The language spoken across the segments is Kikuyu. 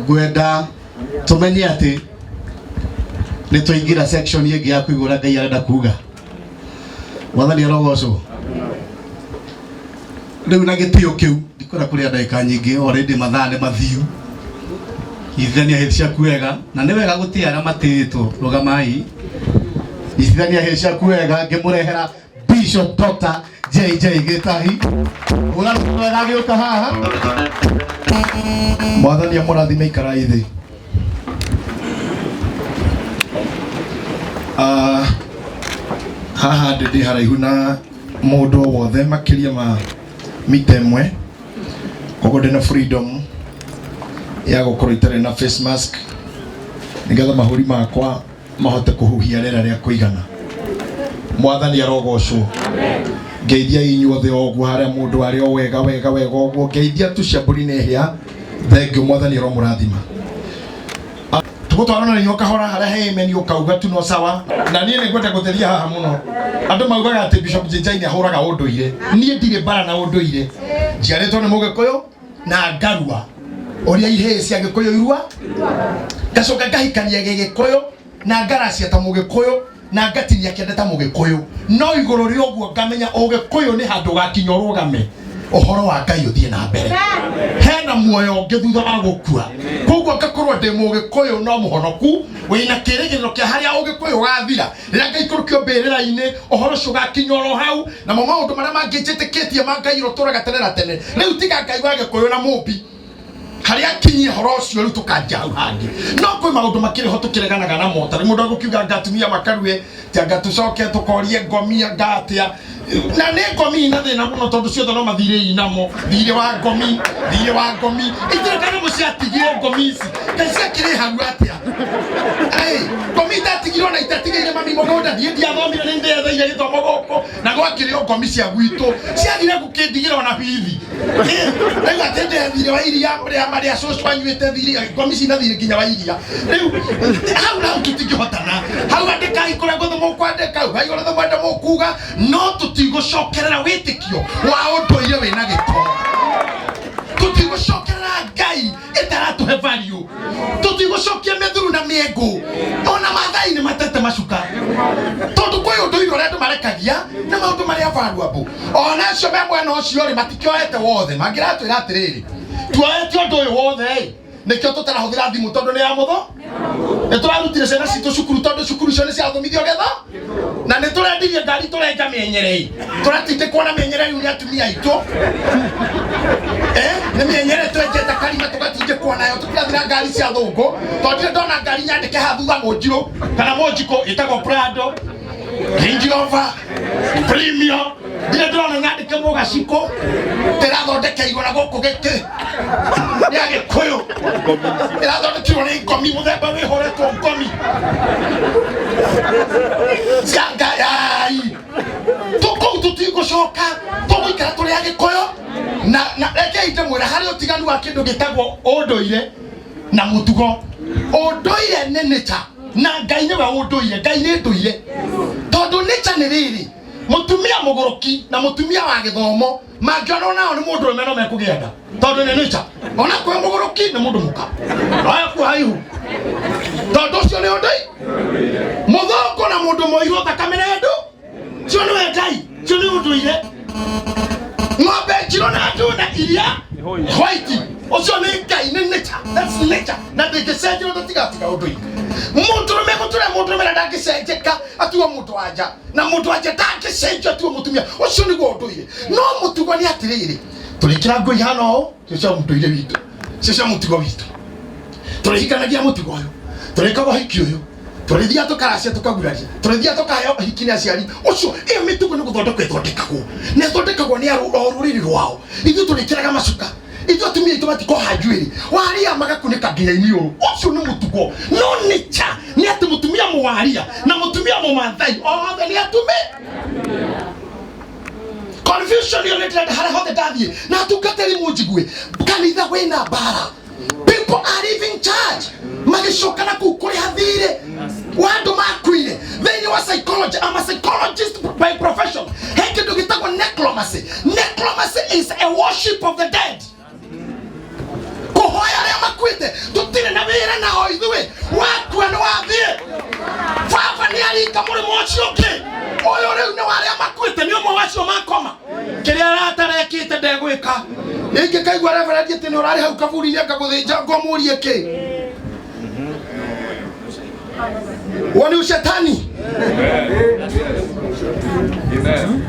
Ngwenda tumenye atĩ nĩ twaingĩra section ĩngĩ ya kũigua ũrĩa Ngai arenda kuga. Mwathani arogocwo. Rĩu na gĩtĩo kĩu ndikwenda kũrĩa ndagĩka nyingĩ, already mathaa nĩ mathiu. Nyitithania hĩ ciaku wega, na nĩ wega gũtĩa arĩa matĩĩtwo. Rũgamai, nyitithania hĩ ciaku wega ngĩmũrehera Bishop Dr. JJ Gĩtahi. Ũra wega agĩũka haha. Mwathani amũrathime, ikarai thĩ. Ah, haha ndĩ haraihu na mũndũ o wothe makĩria ma mita 1, koguo ndĩna freedom ya gũkorwo itarĩ na face mask nĩgetha mahũri makwa mahote kũhuhia rĩera rĩa kũigana. Mwathani arogocwo. Ngeithia inyuothe o ũguo harĩa mũndũ arĩ o wega wega wega ũguo. Ngeithia tu cia mbũri nĩ hĩa. Thengiũ, mwathani aromũrathima. Tũgũtwarana na inyuo kahora harĩa he amen ũkauga tu no sawa. Na niĩ nĩ ngwenda gũtheria haha mũno. Andũ maugaga atĩ Bishop JJ nĩ ahũraga ũndũire. Niĩ ndirĩ mbara na ũndũire. Njiarĩtwo nĩ Mũgĩkũyũ na ngarua ũrĩa ihĩĩ cia Gĩkũyũ irua, ngacoka ngahikania Gĩgĩkũyũ na ngaracia ta Mũgĩkũyũ na ngatinia kĩande ta Mũgĩkũyũ. No igũrũ rĩa ũguo ngamenya Ũgĩkũyũ nĩ handũ ũgakinya ũrũgame ũhoro wa Ngai ũthiĩ na mbere, hena muoyo ũngĩ thutha wa gũkua. Koguo ngakorwo ndĩ Mũgĩkũyũ no mũhonoku wĩna kĩrĩgĩrĩro kĩa harĩa Ũgĩkũyũ ũgathira rĩrĩa ngaikũrũkio mbĩrĩra-inĩ, ũhoro ũcio ũgakinya oro hau. Namo maũndũ marĩa mangĩ njĩtĩkĩtie ma Ngai ũrĩa ũtũraga tene na tene, rĩu tiga Ngai wa Gĩkũyũ na mũmbi harĩa akinyie ũhoro ũcio, rĩu tũkanjia hau hangĩ. No kwĩ maũndũ makĩrĩ ho tũkĩreganaga namo. Tarĩ mũndũ agũkiuga anga atumia makarue, ti anga tũcoke tũkorie ngomi anga atĩa, na nĩ ngomi ina thĩna mũno tondũ ciothe no mathirĩ inamo, thirĩ wa ngomi, thirĩ wa ngomi itirĩ kanyamũ ciatigire. Ngomi ici ngai ciakĩrĩ haru atĩa? Ai, ngomi itatigirwo na itatigĩire mami mũgũnda. Niĩ ndiathomire, nĩ ndetheire gĩthomo gũkũ na gwakĩrĩ o ngomi cia gwitũ ciagire gũkĩndigĩra ona bithi. Rĩu atĩ ndethire wa iria rĩa marĩa cũcũ anyuĩte thirĩ, ngomi cina thirĩ nginya wa iria. Rĩu hau na hau tũtingĩhotana hau. Andĩkai kũrĩa guothe mũkwandĩka, ugai ũrĩa mwenda mũkuga, no tũtigũcokerera wĩtĩkio wa ũndũire wĩna gĩko. Tũtigũcokerera Ngai ĩtaratũhe value. Tũtigũcokia mĩthuru na mĩengũ. Ona Mathai nĩ matete macuka tondũ kwĩ ũndũire ũrĩa andũ marekagia na maũndũ marĩa valuable. Ona acio me mwena ũcio rĩ, matikĩoete wothe. Mangĩratwĩra atĩrĩrĩ, tuoete ũndũ ũyũ wothe ĩ, nĩkĩo tũtarahũthĩra thimũ tondũ nĩ ya mũtho. Nĩ tũrarutire ciana citũ cukuru tondũ cukuru icio nĩ ciathomithio getha, na nĩ tũrendirie ngari, tũrenja mĩenyere ĩ, tũratindĩkwo na mĩenyere rĩu nĩ atumia aitũ. Eh, nĩ mĩenyere twenjete karima tũgatindĩkwo nayo, tũtirathira ngari cia thũngũ tondũ ndirĩ ndona ngari nyandĩke haha thutha mũnjirũ kana mũnjikũ ĩtagwo Prado, Range Rover, Premium. Ndirĩ ndĩrona nyandĩke mũgacikũ ndĩrathondekeirwo na gũkũ gĩkĩ nĩ Agĩkũyũ, ĩrathondekirwo nĩ ngomi mũthemba wĩhoretwo ngomi cia ngayai. Tũkũu tũtigũcoka, tũgũikara tũrĩ Agĩkũyũ. Na rekei ndĩmwĩre harĩ ũtiganu wa kĩndũ gĩtagwo ũndũire na mũtugo. Ũndũire nĩ nature na Ngai nĩwe ũndũire. Ngai nĩ ndũire tondũ nature nĩ rĩrĩ mũtumia mũgũrũki na mũtumia wa gĩthomo mangĩonwo nao nĩ mũndũ ũrũme no mekũgĩa nda tondũ nĩ nature. Ona kwĩ mũgũrũki nĩ mũndũ mũka oya kuoha ihu tondũ ũcio nĩ ũndũi. Mũthũngũ na mũndũ mũirũ thakame na ndũ cio nĩwe Ngai, cio nĩ ũndũire. Ng'ombe njirũ na ndune iria white, ũcio nĩ Ngai, nĩ nature, that's nature, na ndĩngĩcenjio ũndũ tigatiga ũndũire. Mũndũrũme gũtũrĩa mũndũrũme na ndangĩcenjeka atuo mũndũ wa nja, na mũndũ wa nja ndangĩcenjio atuo mũtumia. Ũcio nĩguo ũndũire. No mũtugo nĩ atĩrĩrĩ, tũrĩkĩra nguo ihana ũũ, cio cia mũndũire witũ, cio cia mũtugo witũ. Tũrĩhikanagia mũtugo ũyũ, tũrĩkaga ũhiki ũyũ, tũrĩthiaga tũkaracia, tũkaguraria, tũrĩthiaga tũkaheo ũhiki nĩ aciari ũcio. Ĩyo mĩtugo nĩ gũthondekwo ĩthondekagwo na ĩthondekagwo nĩ o rũrĩrĩ rwao. Ithuĩ tũrĩkĩraga macuka, ithuĩ atumia aitũ matikoha njuĩrĩ, waria magakunĩka nginya iniũrũ. Ũcio nĩ mũtugo. No nature nĩ atĩ mũtumia mũwaria na mũtumia mũmathai othe nĩ atumi. Confusion ĩyo nĩ ndĩrenda harĩa hothe ndathiĩ na atungatĩri mũnjigue. Kanitha wĩna mbara, people are leaving church magĩcoka na kũu kũrĩha thirĩ wa andũ makuire. Thĩinĩ wa psychology, I'm a psychologist by profession, he kĩndũ gĩtagwo necromancy. Necromancy is a worship of the dead, kũhoya arĩa makuĩte. Tũti Ndangĩringa mũrĩmo ũcio ũngĩ. Ũyũ rĩu nĩ wa arĩa makuĩte, nĩ ũmwe wacio makoma. Kĩrĩa aratarekĩte ndegwĩka. Ingĩkaigua reverend atĩ nĩ ũrarĩ hau kaburi-inĩ ngagũthĩnja ngomũrie kĩ. Huo ni ushetani.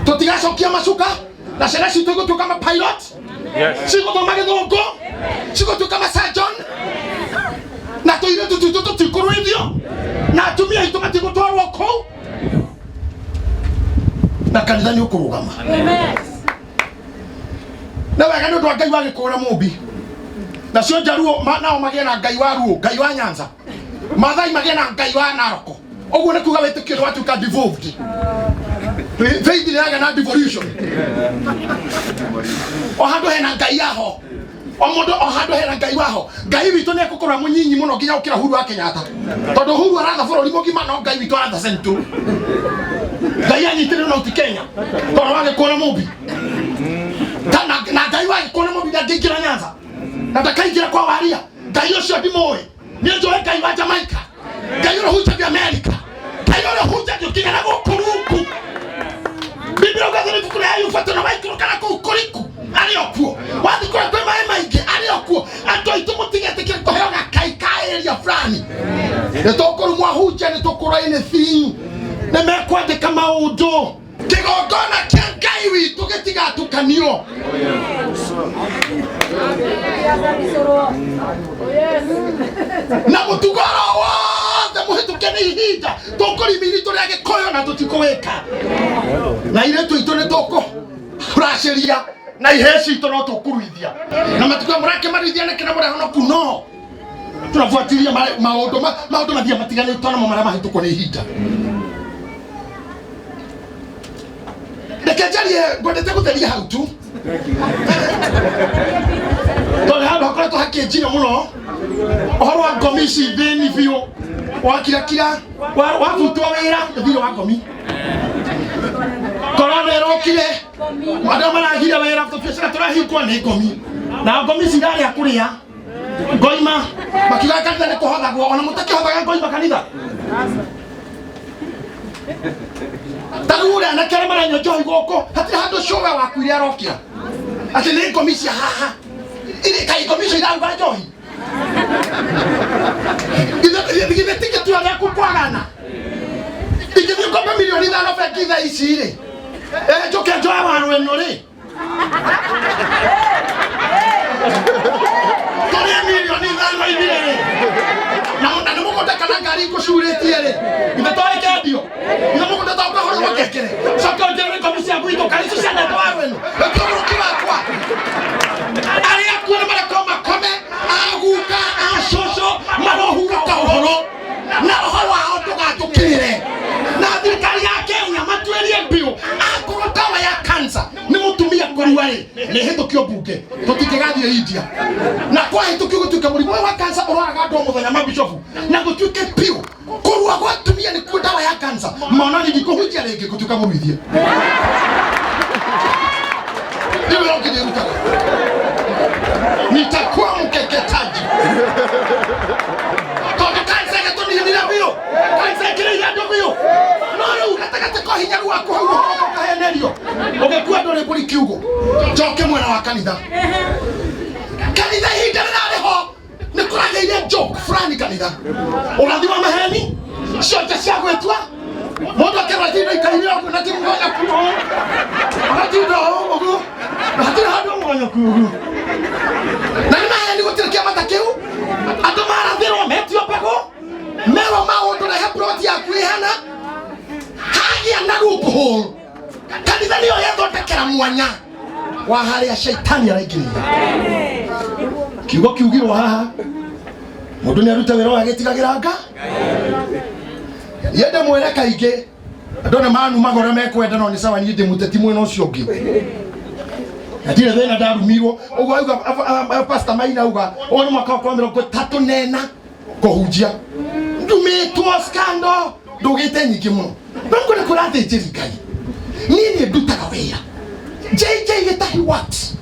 Tutigacokia macuka na ciana citũ igũtuĩka ma pilot, cigũthoma gĩthũngũ, cigũtuĩka ma surgeon, na tũirĩtu twitũ tũtikũruithio, na atumia aitũ matigũtwarwo kũu, na kanitha nĩ ũkũrũgama. Na wega nĩ ũndũ wa Ngai wa gĩkũra mũmbi. Nacio njaruo nao magĩe na Ngai wa ruo, Ngai wa Nyanza. Mathai magĩe na Ngai wa Naroko. Ũguo nĩ kuga wĩtĩkio nĩ watuĩka devolved. Faith nĩ yagĩa na devolution. O handũ hena Ngai yaho. O mũndũ o handũ hena Ngai waho. Ngai witũ nĩ ekũkorwo mũnyinyi mũno nginya gũkĩra Uhuru wa Kenyatta. Tondũ Uhuru aratha bũrũri mũgima no Ngai witũ aratha Central. Ngai anyitĩrĩire na uti Kenya. Tondũ wa gĩkũra mũmbi. Na Ngai wa gĩkũra mũmbi ndangĩingĩra Nyanza. Na ndakaingĩra kwa Waria. Ngai ũcio ndimũĩ. Nĩ njũĩ Ngai wa Jamaica. Ngai ũrĩa ũhunjagia America. Ngai ũrĩa ũhunjagia nginya na gũkũ rungu. Biblia ugathĩ ibuku rĩa Ayubu atĩ ona waikũrũka na kũu kũriku arĩ o kuo. Wathiĩ kũrĩa kwĩ maĩ maingĩ arĩ o kuo. Andũ aitũ mũtigetĩkĩre kũheo gakai ka area fulani. Nĩ tũkũrumwo ahunjia, nĩ tũkũrwo anything. Nĩ mekwandĩka maũndũ. Kĩgongona kĩa Ngai witũ gĩtigatukanio. Na mũtugo oro wothe mũhĩtũke nĩ ihinda tũkũrimiri tũrĩ agĩkũyũ na tũtikũwĩka. Na airĩtu aitũ nĩ tũkũracĩria na ihĩĩ citũ no tũkũruithia. Na matukũ mũrakĩmaruithia nĩkĩ na mũrehonoku no tũrabuatĩria maũndũ maũndũ mathiĩ matiganĩte namo marĩa mahĩtũkwo nĩ ihinda. Reke njarie ngwendete gũtheria hau tu tondũ handũ hakoretwo hakĩnjina mũno ũhoro wa ngomi ici thĩni biũ wakirakira wabutwo wĩra nĩ thirĩ wa ngomi. Korona ĩrokire andũ maragire wĩra tũbiacara tũrahingwo nĩ ngomi na ngomi ici irarĩa kũrĩa ngoima makiuga kanitha nĩ kũhothagwo ona mũtakĩhothaga ngoima kanitha ta rĩu ũrĩa anake arĩa maranyua njohi gũkũ hatirĩ handũ cũwe wakuire arokĩra atĩ nĩ ngomi cia haha kaĩ ngomi icio iraruga njohi githĩ ti gĩtua gĩaku kwagana ingĩthiĩ ngombe milioni 5 bengi thaa ici rĩ njũke njoe waru ĩno rĩ tũrĩe milioni 5 ithire rĩ na nĩ mũgũnda kana ngari ngũcurĩtie rĩ ithe twarĩkendio ithe mũgũnda to ngahũrĩrwo ngengere coke ũnjĩre ngomi cia gwitũ kana icio ciendete waru ĩno ĩtio mũrũki wakwa arĩa akuo nĩ marekwo makome aguka acũcũ marohurũka ũhoro na roho wao ndũgatũkĩrĩre na thirikari ya Kenya matuĩrie mbiũ akorwo ndawa ya cancer nĩ mũtumia kũrua rĩ nĩ hĩtũkio mbunge tũtingĩgathiĩ India na kwahĩtũkio gũtuĩke mũrimũ ũyũ wa cancer ũrwaraga andũ o mũthenya mabishofu na gũtuĩke biũ kũrua gwa atumia nĩkuo ndawa ya cancer mona ni ndikũhunjia rĩngĩ gũtuĩka mũruithie nĩ wĩra ũngĩ ndĩrutaga nitakuwa mkeketaji tondũ kansa ĩgĩtũninire biũ kansa ĩkĩrĩire andũ biũ no rĩu gatagatĩ ka hinyaru waku hau ũhoro ũkahenerio ũgĩkua ndũrĩ mbũri kiugo njoke mwena wa kanitha kanitha ihinda rĩrarĩ ho nĩ kũragĩire joke fulani kanitha ũrathi wa maheni cionje cia gwĩtua mũndũ akerwo atinda ikaire ũguo na ti mũgonyoku ũũ agatinda ũũ ũguo na hatirĩ handũ mũgonyoku ũguo na nĩ maheni gũtirĩ kĩama ta kĩu andũ marathĩrwo metio mbegũ merwo maũndũ rehe plot yaku ĩhana hagĩa na loophole kanitha nĩyo yethondekera mwanya wa harĩa shaitani araingĩrĩire kiugo kiugirwo haha mũndũ nĩ arute wĩra ũyũ agĩtigagĩra nga niĩ ndĩmwĩre kaingĩ andũ nĩ manumaga ũrĩa mekwenda no nĩ sawa niĩ ndĩ mũteti mwena ũcio ũngĩ na ndirĩ thĩna ndarumirwo ũguo auga pastor Maina auga ũyũ nĩ mwaka wakwa wa 34 kũhunjia ndumĩtwo scandal ndũgĩte nyingĩ mũno no ngwenda kwĩra athĩnjĩri Ngai niĩ nĩ ndutaga wĩra JJ Gĩtahi works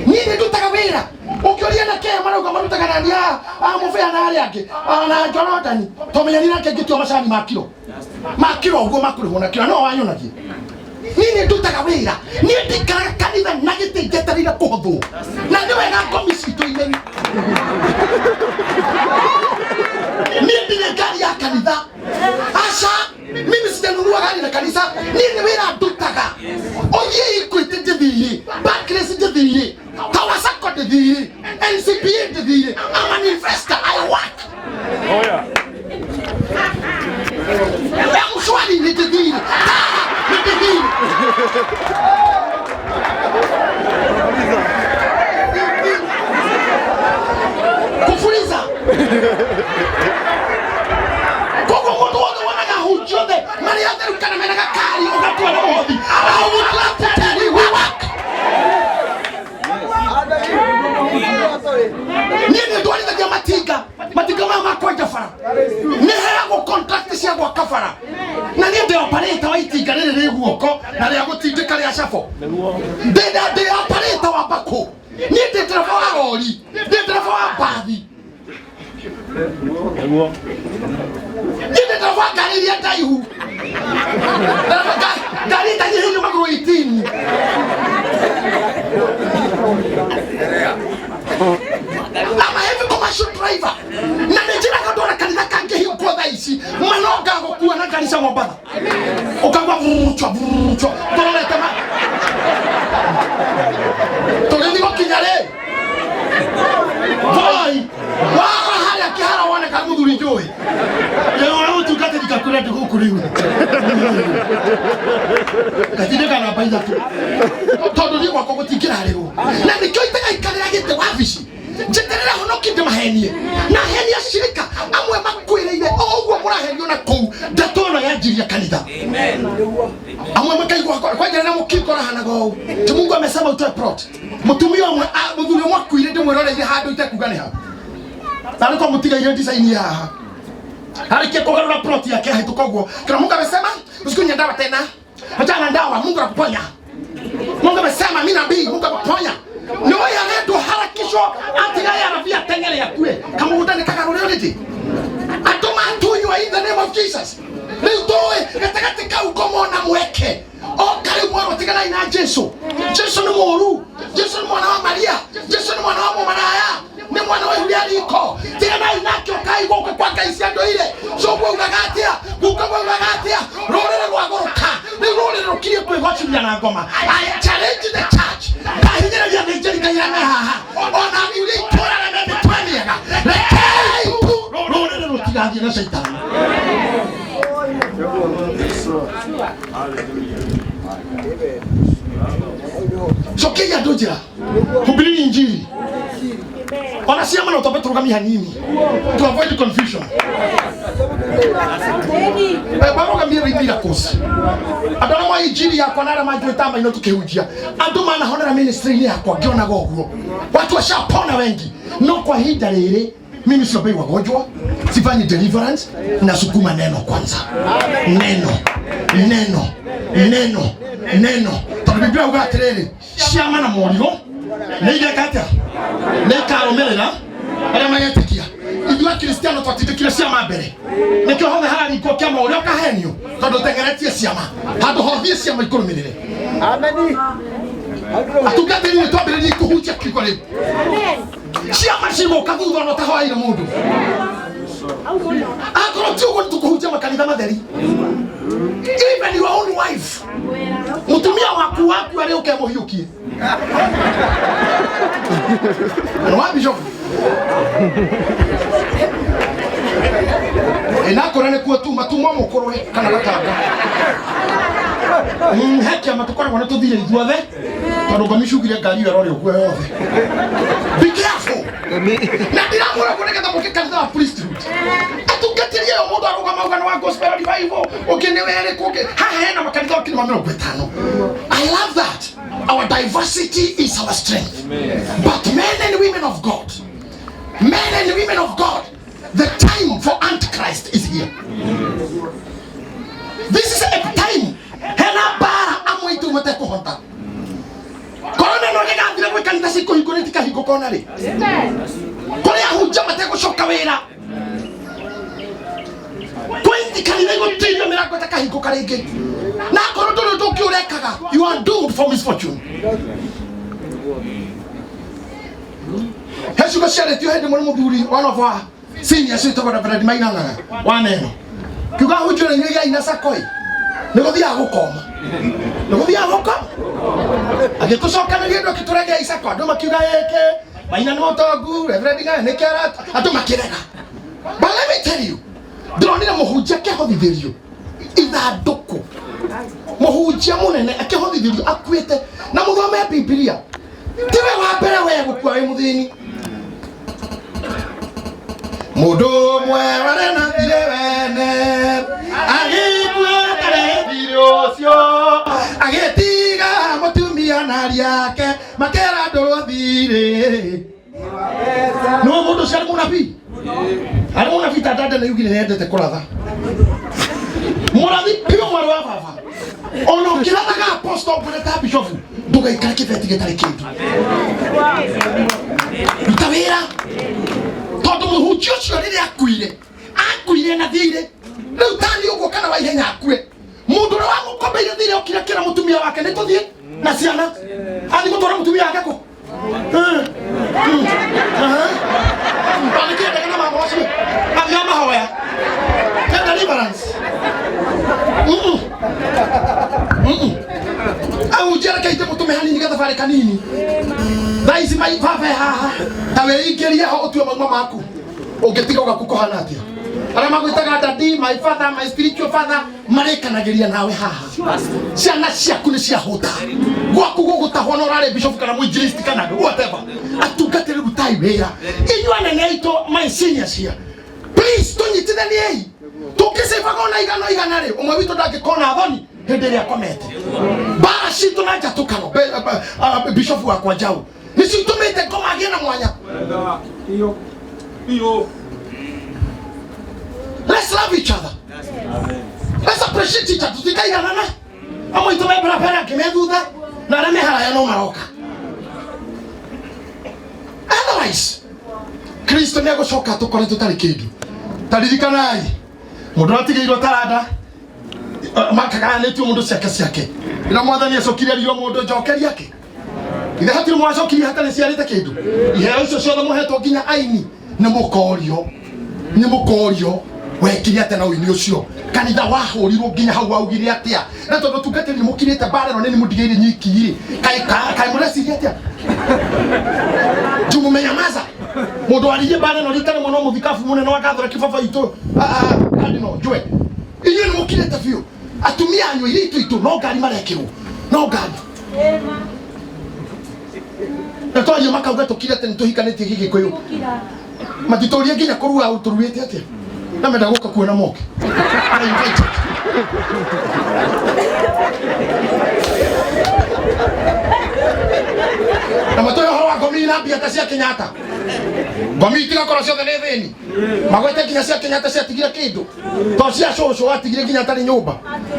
niĩ nĩ ndutaga wĩra Ũngĩũria na kĩĩ marauga marutaga nani a mũbĩa na arĩa angĩ na Jorodani tomenyani nake ngĩtua macani ma kiro ma kiro ũguo makũrĩhwo na kiro no wanyonagie. Niĩ nĩ ndutaga wĩra, niĩ ndikaraga kanitha na gĩtĩ njetereire kũhothwo, na nĩ wega ngomi citũ imeni. Niĩ ndirĩ ngari ya kanitha, aca, mimi sijanunua gari na kanitha. Niĩ nĩ wĩra ndutaga. Ũthiĩ Equity ndĩthirĩ, Barclays ndĩthirĩ, Tower Sacco ndĩthirĩ, NCBA ndĩthirĩ. I'm an investor, I work. Oh yeah. Mshwari nĩ ndĩthirĩ, Tala nĩ ndĩthirĩ. Kufuliza koguo mũndũ wothe wonaga hunji othe marĩ atheru kana mena gakari ũgatua nĩ mũhothi. I would love to tell you we work. Niĩ nĩ ndwarithagia matinga, matinga maya ma kwenja bara, nĩ heagwo contract cia gwaka bara, na niĩ ndĩ operator wa itinga rĩrĩ rĩ guoko na rĩa gũtindĩka rĩa cabo. Ndĩ operator wa mbakũ, niĩ ndĩ ndereba wa rori, ndĩ ndereba wa mbathi, niĩ ndĩ ndereba wa ngari iria ndaihu, ndereba ngari itanyihĩirio magũrũ 18. I'm a heavy commercial driver. Na nĩ njĩraga ndona kanitha kangĩhingwo thaa ici manonga gũkua na ngari cia Mombatha, ũkaigua vuruchwa vuruchwa tũrorete ma tũgĩthiĩ gũkinya rĩ boy wakora harĩa kĩharo woneka mũthuri njũĩ ũrĩa mũtungatĩri ngakwĩra ndĩ gũkũ rĩu gatindĩka namba ithatũ tondũ niĩ gwakwa gũtingĩrarĩrwo, na nĩkĩo itagaikarĩra gĩtĩ wabici njeterere honoki ndĩmahenie na henie ashirika amwe makwĩrĩire o ũguo mũrahenio na kũu ndeto ĩno yanjiria kanitha. Amwe makaigua kwanjĩra na mũkingo ũrahanaga ũũ ti Mungu amesema utoe plot. Mũtumia ũmwe mũthuri ũmwe akuire ndĩmwĩroreire handũ itekuga nĩ ha na nĩko mũtigaire design haha arĩkia kũgarũra plot yake ahĩtũka ũguo kĩra Mungu amesema usikunywe ndawa tena, achana na ndawa, Mungu anakuponya. Mungu amesema mimi nabii, Mungu anakuponya. Nĩ woĩ arendwo harakishwo atigaye arabia ateng'ere akue kamũgũnda nĩ kagarũre already. Andũ matunywo in the name of Jesus. Rĩu tũĩ gatagatĩ kau ngomona mweke oka rĩu mwerwo tiganai na Jesu. Jesu nĩ mũũru, Jesu nĩ mwana wa Maria, Jesu nĩ mwana wa mũmaraya, nĩ mwana wa ihu rĩa riko, tiganai nake, ũkai gũkũ kwa Ngai cia ndũire. Cũguo ugaga atĩa? Guka ugaga atĩa? Rũrĩrĩ rwagũrũka rĩu, rũrĩrĩ rũkirie kwĩgocithia na ngoma. I challenge the church, ndahinyĩrĩria athĩnjĩri Ngai arĩa me haha ona athuri a itũũra arĩa me mĩtwe mĩega, rekei rũrĩrĩ rũtigathiĩ na caitani. Cokeria andũ njĩra, hubirini injili ona ciama no twambe tũrũgamie hanini to avoid confusion. Barũgamie rĩu miracles, andũ arĩa moĩ injili yakwa na arĩa manjũĩ tama-inĩ tũkĩhunjia, andũ manahonera ministry-inĩ yakwa ngĩonaga ũguo, watu washapona wengi. No kwa ihinda rĩrĩ mimi siombei wagonjwa, sifanyi deliverance, nasukuma neno kwanza, neno neno neno neno, tondũ Biblia uga atĩrĩrĩ, ciama na morirũ nĩ igeka atĩa? Nĩ ikarũmĩrĩra arĩa magetĩkia. Ithuĩ akristiano twatindĩkire ciama mbere, nĩkĩo hothe hararingwo kĩama ũrĩa ũkahenio tondũ ũteng'eretie ciama handũ hothiĩ ciama ikũrũmĩrĩre. Atungatĩri nĩ twambĩrĩrie kũhunjia kiugo rĩu, ciama cigũka thutha ona ũtahoeire mũndũ. Akorwo ti ũguo nĩtũkũhunjia makanitha matheri. Even your own wife, mũtumia waku waku arĩ ũke mũhiũkie na wa bishop ĩnakũra nĩkuo tuma tuma mũkũrwe kana gatanga. He kĩama tũkoragwo nĩ tũthire ithuothe tondũ ngomi ciugire ngari ĩyo ĩrore ũguo yothe. Be careful, na ndiramwĩra ũguo nĩgetha mũke kanitha wa priesthood. Atungatĩri ĩyo mũndũ arũgama auga nĩ wa gospel revival, ũngĩ nĩ werĩkũ, ũngĩ haha hena makanitha ũkiri ma 50. I love that our diversity is our strength. But men and women of God, men and women of God, the time for Antichrist is here. This is a time hena mbara amwe itũ matekũhota. Korona ĩno ĩgathira gwĩ kanitha cikũhingũrĩte. rĩtikahingũka ona rĩ. Kũrĩ ahunjia mategũcoka wĩra. Kwĩ kanitha igũtirio mĩrango ĩtakahingũka rĩngĩ. Na akorwo ndũrĩ ũndũ ũngĩ ũrekaga, you are doomed for misfortune. He ciugo ciarĩtio hĩndĩ ĩmwe nĩ mũthuri one of our seniors wĩtagwo Reverend Maina Ng'ang'a wa Neno. Kiuga ahunjia na inyuĩ gĩai na sacco-ĩ, nĩ gũthiaga gũkoma. Nĩ gũthiaga gũkoma. Agĩtũcokanĩria andũ akĩtũregea sacco, andũ makiuga ĩkĩ, Maina nĩ mũtongu, Reverend Ng'ang'a nĩkĩ arata, andũ makĩrega. But let me tell you, ndĩronire mũhunjia akĩhothithĩrio ithandũkũ. Mũhunjia mũnene akĩhothithĩrio akuĩte, na mũthome Bibilia. Tiwe wa mbere we gũkua wĩ mũthĩni. Mũndũ ũmwe warĩ na thirĩ wene, agĩkua atarĩ thirĩ ũcio, agĩtiga mũtumia na ariũ ake, makĩra ndũrwo thirĩ. Nĩwe mũndũ ũcio arĩ mũnabii? Arĩ mũnabii ta Dada nĩaugire nĩendete kũratha. Mũrathi biũ mwarĩ wa baba. Ona ũkĩrathaga apostle ngwĩre ta bishofu, ndũgaikare kĩbeti gĩtarĩ kĩndũ. Ruta wĩra. Tondũ mũhunjia ũcio rĩrĩa akuire, akuire na thirĩ. Rĩu tani ũguo kana wa ihenya akue. Mũndũ ũrĩa wamũkombeire thirĩ okire akĩra mũtumia wake nĩ tũthiĩ na ciana. Athiĩ gũtwara mũtumia wake kũ? Tondũ na mama ũcio athiĩ mahoya. Ke deliverance. Ahunjia reke ithe mũtũme hanini gathabarĩ kanini. Thaa ici mai baba e haha. Ta wĩingĩrie ho ũtue mauma maku. Ũngĩtiga ũgaku kũhana atĩa? Arĩa magwĩtaga daddy, my father, my spiritual father, marĩkanagĩria nawe haha. Ciana ciaku nĩ ciahũta. Gwaku gũgũtahwo na ũrarĩ bishop kana mũinjilisti kana whatever. Atungatĩri rutai wĩra. Inyuĩ anene aitũ, my seniors here, please tũnyitithaniei. Tũngĩcĩbaga ona igana igana rĩ, ũmwe witũ ndangĩkona thoni hĩndĩ ĩrĩa akomete. Mbara citũ na njatũkano, bishop wakwa Njaũ, nĩcio itũmĩte ngoma agĩe na mwanya. Let's love each other. Let's appreciate each other. Tutikaiganana. Amwe aitũ me barabara angĩ me thutha na arĩa me haraya no maroka. Otherwise, Kristo nĩ egũcoka atũkore tũtarĩ kĩndũ. Ta ririkanai, mũndũ atigĩirwo taranda makagayanĩtio mũndũ ciake ciake. Ĩno mwathani acokire rio mũndũ njokeria ake. Ithe hatirĩ mwacokirie hatarĩ ciarĩte kĩndũ. Iheo icio ciothe mũhetwo nginya aini nĩ mũkorio. Nĩ mũkorio. Wekire atĩa na ũini ũcio? Kanitha wahũrirwo nginya hau waugire atĩa? Na tondũ tungatĩri nĩ mũkirĩte mbara ĩno nĩ mũndigĩire nyiki rĩ, kaĩ mũreciria atĩa? Juu mũmenyamaza. Mũndũ waririe mbara ĩno rita rĩmwe no mũthikabu mũnene wa Catholic baba witũ, Cardinal Njue. Inyuĩ nĩ mũkirĩte biũ. Atumia anyu airĩtu aitũ no ngari marekĩrwo. No ngari. Na twaria makauga tũkire atĩ nĩ tũhikanĩtie gĩgĩkũyũ. Matitũrie nginya kũrua tũruĩte atĩa. Na menda gũka kuona moke. Are invited. Na matũhe ũhoro wa ngomi na mbia ta cia Kenyatta. Ngomi itigakorwo ciothe nĩ thĩni. Magwete nginya cia Kenyatta ciatigire kĩndũ. To cia cũcũ watigire nginya atarĩ nyũmba.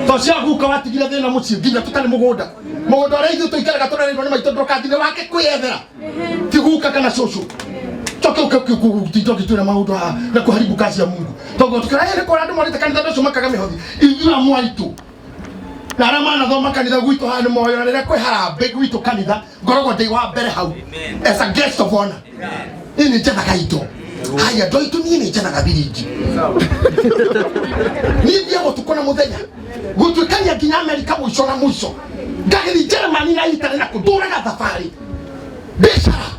To cia guka watigire thĩna mũciĩ nginya tũtarĩ mũgũnda. Mũgũnda ũrĩa ithuĩ tũikaraga tũrereirwo nĩ maitũ ndũkathire wake kwĩyethera. Ti guka kana cũcũ. Coke ũke ũgĩtwĩra maũndũ haha na kũharibu kazi ya Mungu. Tondũ tũkĩra nĩ kũrĩa andũ morĩte kanitha andũ acio makaga mĩhothi. Ithuĩ amwe aitũ na arĩa manathoma kanitha gwitũ haha nĩ moĩ ona rĩrĩa kwĩ harambĩ gwitũ kanitha ngoragwo ndĩ wa mbere hau as a guest of honor. Niĩ nĩ njethaga indo. Haya andũ aitũ niĩ nĩ njethaga thiringi. Niĩ thiaga ũtukũ na mũthenya gũtuĩkania nginya Amerika mũico na mũico. Ngagĩthiĩ Germany na Italy na kũndũraga thabarĩ. Biashara,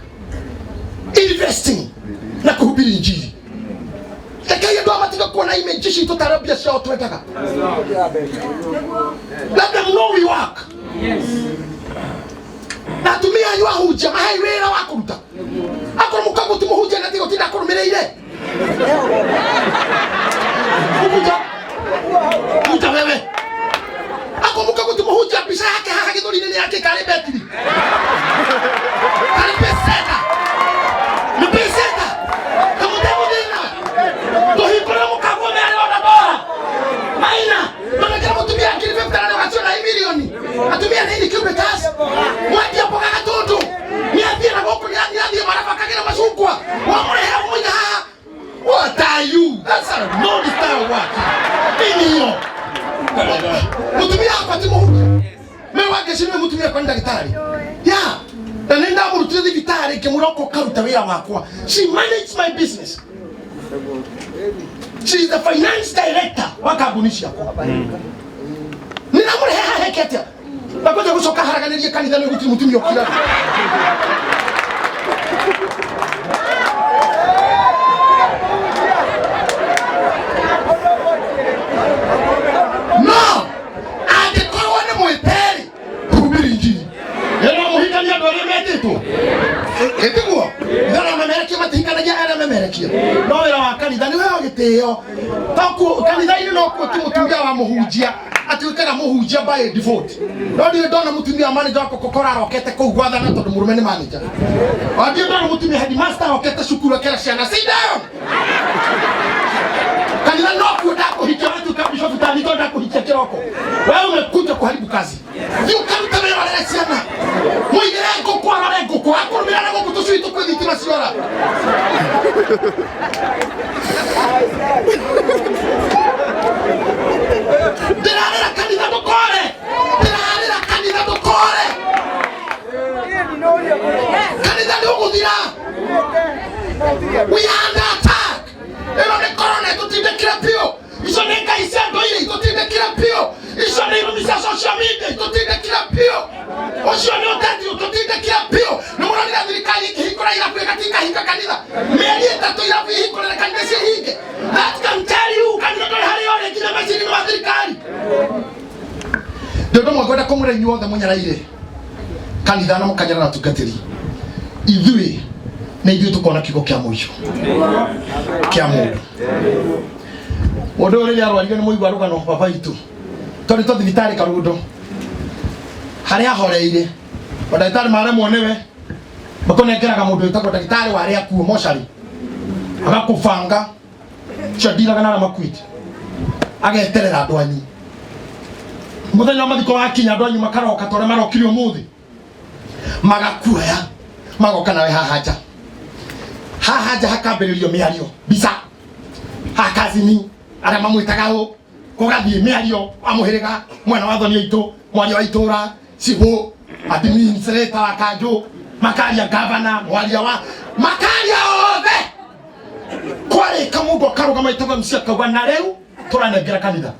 investing na kuhubiri injili. Rekei andũ aya matige kuona image citũ tarĩ mbia ciao twendaga. Let them know we work. Na atumia anyu ahunjia mahei wĩra wa kũruta. Akorwo mũkaguo ti mũhunjia na tigũtinda akũrũmĩrĩire. Mũhunja. Mũhunja wewe. Akorwo mũkaguo ti mũhunjia mbica yake haha gĩthũri-inĩ nĩ yake karĩ betiri. Karĩ peseta. Nĩ peseta. Kamũtego thĩna. Tũhingũre mũkaguo merĩ ona bora. Maina. Ndonekera mũtumia ngiri 50 na nĩũgaciona i milioni. Atumia nĩ ini cubitas. Mwendia mboga gatũndũ. Nĩ athiĩ na gũkũ nĩ Are you? That's a no style work. Nini Mutumia akwa ti muhunjia. Me wangeci niwe mutumia kwa ndagĩtarĩ. Yeah. Na nĩ ndamũrutire thibitarĩ ngĩmwĩra ũka ũkaruta wĩra wakwa. She managed my business. She is the finance director wa kambuni ciakwa. Nĩ ndamũrehe haha heke atĩa? Ndakwenda gũcoka haraganĩrie kanitha nĩ gũtirĩ mũtumia ũkiraga. No, angĩkorwo nĩ mwĩtĩri, hubiri injiri. Ĩno mũhikania andũ arĩa metĩtwo. Ĩtiguo? Ithe memerekia matihikanagia arĩa memerekia. No wĩra wa kanitha nĩ ũheo gĩtĩo. Tokuo kanitha-inĩ no kuo tu mũtumia wa mũhunjia atuĩkaga mũhunjia by default. No ndirĩ ndona mũtumia wa manager wa Coca-Cola arokete kũu gwathana tondũ mũrũme nĩ manager. O ndirĩ ndona mũtumia headmaster arokete cukuru akera ciana sit down. Kanitha no kuo ndakuhikia watuĩka bishop tani tondũ ndakuhikia kĩroko. Wewe umekuja kuharibu kazi. Thiĩ ũkarute wĩra ũrere ciana. Mũigĩre ngũkũ arore ngũkũ akũrũmĩrĩra na gũkũ tũcui tũkue thitima ciora. Ndĩrarĩra kanitha ndũkore. Ndĩrarĩra kanitha ndũkore. Kanitha nĩ ũgũthira. We are under attack. Ĩno nĩ corona ĩtũtindĩkire biũ. Icio nĩ ngai cia ndũire itũtindĩkire biũ. Icio nĩ irumi cia social media itũtindĩkire biũ. Ũcio nĩ ũteti ũtũtindĩkire biũ. Nĩ mũronire thirikari ĩkĩhingũra irabu ĩgatingahinga kanitha. Mĩeri ĩtatũ irabu ihingũrĩre kanitha ciĩhinge. That can tell you kanitha ndũrĩ harĩa ũrĩ nginya meciria-inĩ ma thirikari. Ndĩ ũndũ ũmwe ngwenda kũmwĩra inyuothe mũnyaraire kanitha na mũkanyarara atungatĩri. Ithuĩ nĩ ithuĩ tũkona kiugo kĩa mũico kĩa mũndũ. Mũndũ ũyũ rĩrĩa arwarire nĩ mũigua rũgano baba witũ. Twarĩ twa thibitarĩ Karũndo harĩa ahoreire mandagĩtarĩ maremwo nĩwe makũnengeraga mũndũ wĩtagwo ndagĩtarĩ wa arĩa akuũ mocarĩ agakũbanga cio ndiraga na arĩa makuĩte ageterera andũ anyu mũthenya wa mathiko wakinya andũ anyu makaroka ta ũrĩa marokire ũmũthĩ magakuoya magoka nawe haha nja haha nja hakambĩrĩrio mĩario mbica hakazini arĩa mamwĩtaga ũ kũgathiĩ mĩario wa mũhĩrĩga mwena wa thoni aitũ mwaria wa itũra cibũ administrator wa kanjũ makaria gavana mwaria wa makaria othe kwarĩka mũndũ akarũgama ĩtagwo MC akauga na rĩu tũranengera kanitha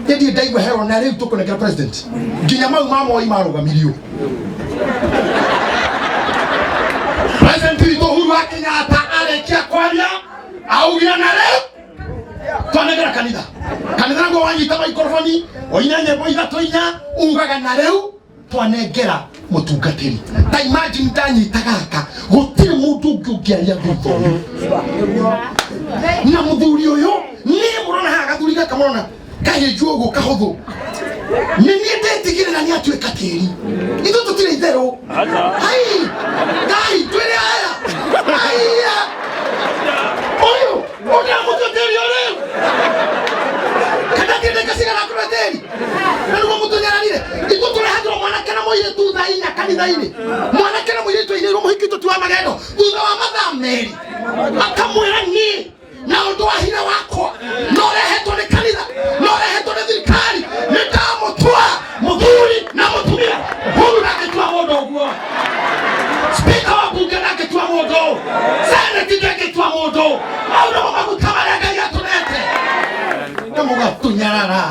ĩndiĩ ndaigua hero na rĩu tũkũnengera president nginya mau ma Moi marũgamirio president witũ Uhuru wa Kenyatta arĩkia kwaria augire na rĩu twanengera kanitha kanitha naguo wanyita maikoroboni oine nyĩmbo ithatũ inya ugaga na rĩu twanengera mũtungatĩri ta imagine ndanyita gaka gũtirĩ mũndũ ũngĩ ũngĩaria thutha ũyũ na mũthuri ũyũ niĩ mũrona haha gathuri gaka mũrona kahĩnju ũguo kahũthũ nĩ niĩ ndetigĩrĩra nĩ atuĩka tĩri ithuĩ tũtirĩ itherũ hai ngai twĩrĩ aya aiya ũyũ ũndĩramũtua tĩri o rĩu kana thiĩ cigana kũrĩa tĩri na nĩguo mũtũnyararire ithuĩ tũrehagĩrwo mwanake na mũirĩtu thaa inya kanitha-inĩ mwanake na mũirĩtu ainĩirwo mũhiki tũti wa magendo thutha wa mathaa merĩ akamwĩra niĩ na ũndũ wa hinya wakwa no rehetwo nĩ kanitha no rehetwo nĩ thirikari nĩ ndamũtua mũthuri na mũtumia Uhuru ndangĩtua mũndũ ũguo spika wa bunge ndangĩtua mũndũ seneti ndangĩtua mũndũ mau nĩmo maguta marĩa Ngai atũnete na mũgatũnyarara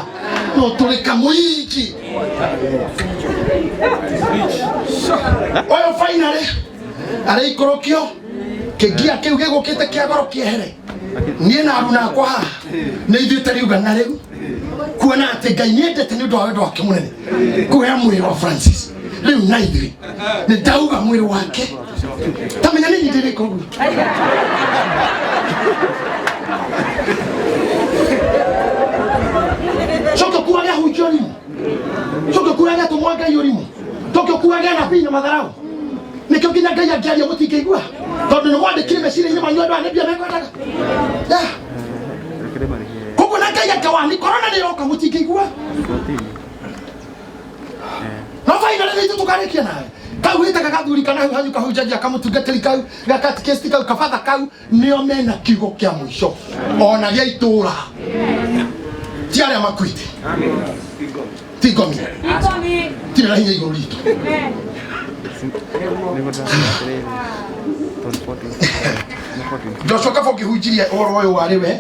no tũrĩ kamũingi ũyũ finally arĩikũrũkio kĩngia kĩu gĩgũkĩte kĩa goro kĩehere niĩ na aruna akwa haha nĩ ithuĩ tariuga na rĩu kuona atĩ Ngai nĩendete nĩ ũndũ wa wendo wake mũnene kũhea mwĩrĩ wa Francis rĩu na ithuĩ nĩ ndauga mwĩrĩ wake ta menya nĩ nyitĩrĩka ũguo coke kuage ahunjia ũrimũ coke kuage atũmwo a Ngai ũrimũ coke kuage anabii na matharau nĩkĩo nginya Ngai angĩaria mũtingĩigua tondũ nĩ mwandĩkire meciria-inĩ manyu andũ aya nĩ mbia mekwendaga Yeah. Koguo na Ngai angĩwani korona nĩ ĩroka mũtingĩigua no finally nĩ ithuĩ tũkarĩkia nawe. Kau wĩtaga gathuri kana hau hanyu kahunjagia kamũtungatĩri kau gakatikĩsti kau kabatha kau nĩo mena kiugo kĩa mũico ona gĩa itũra ti arĩa makuĩte ti ngomi tirĩ na hinya igũrũ ritũ. Joshua Kabo ngĩhunjirie ũhoro ũyũ warĩ we.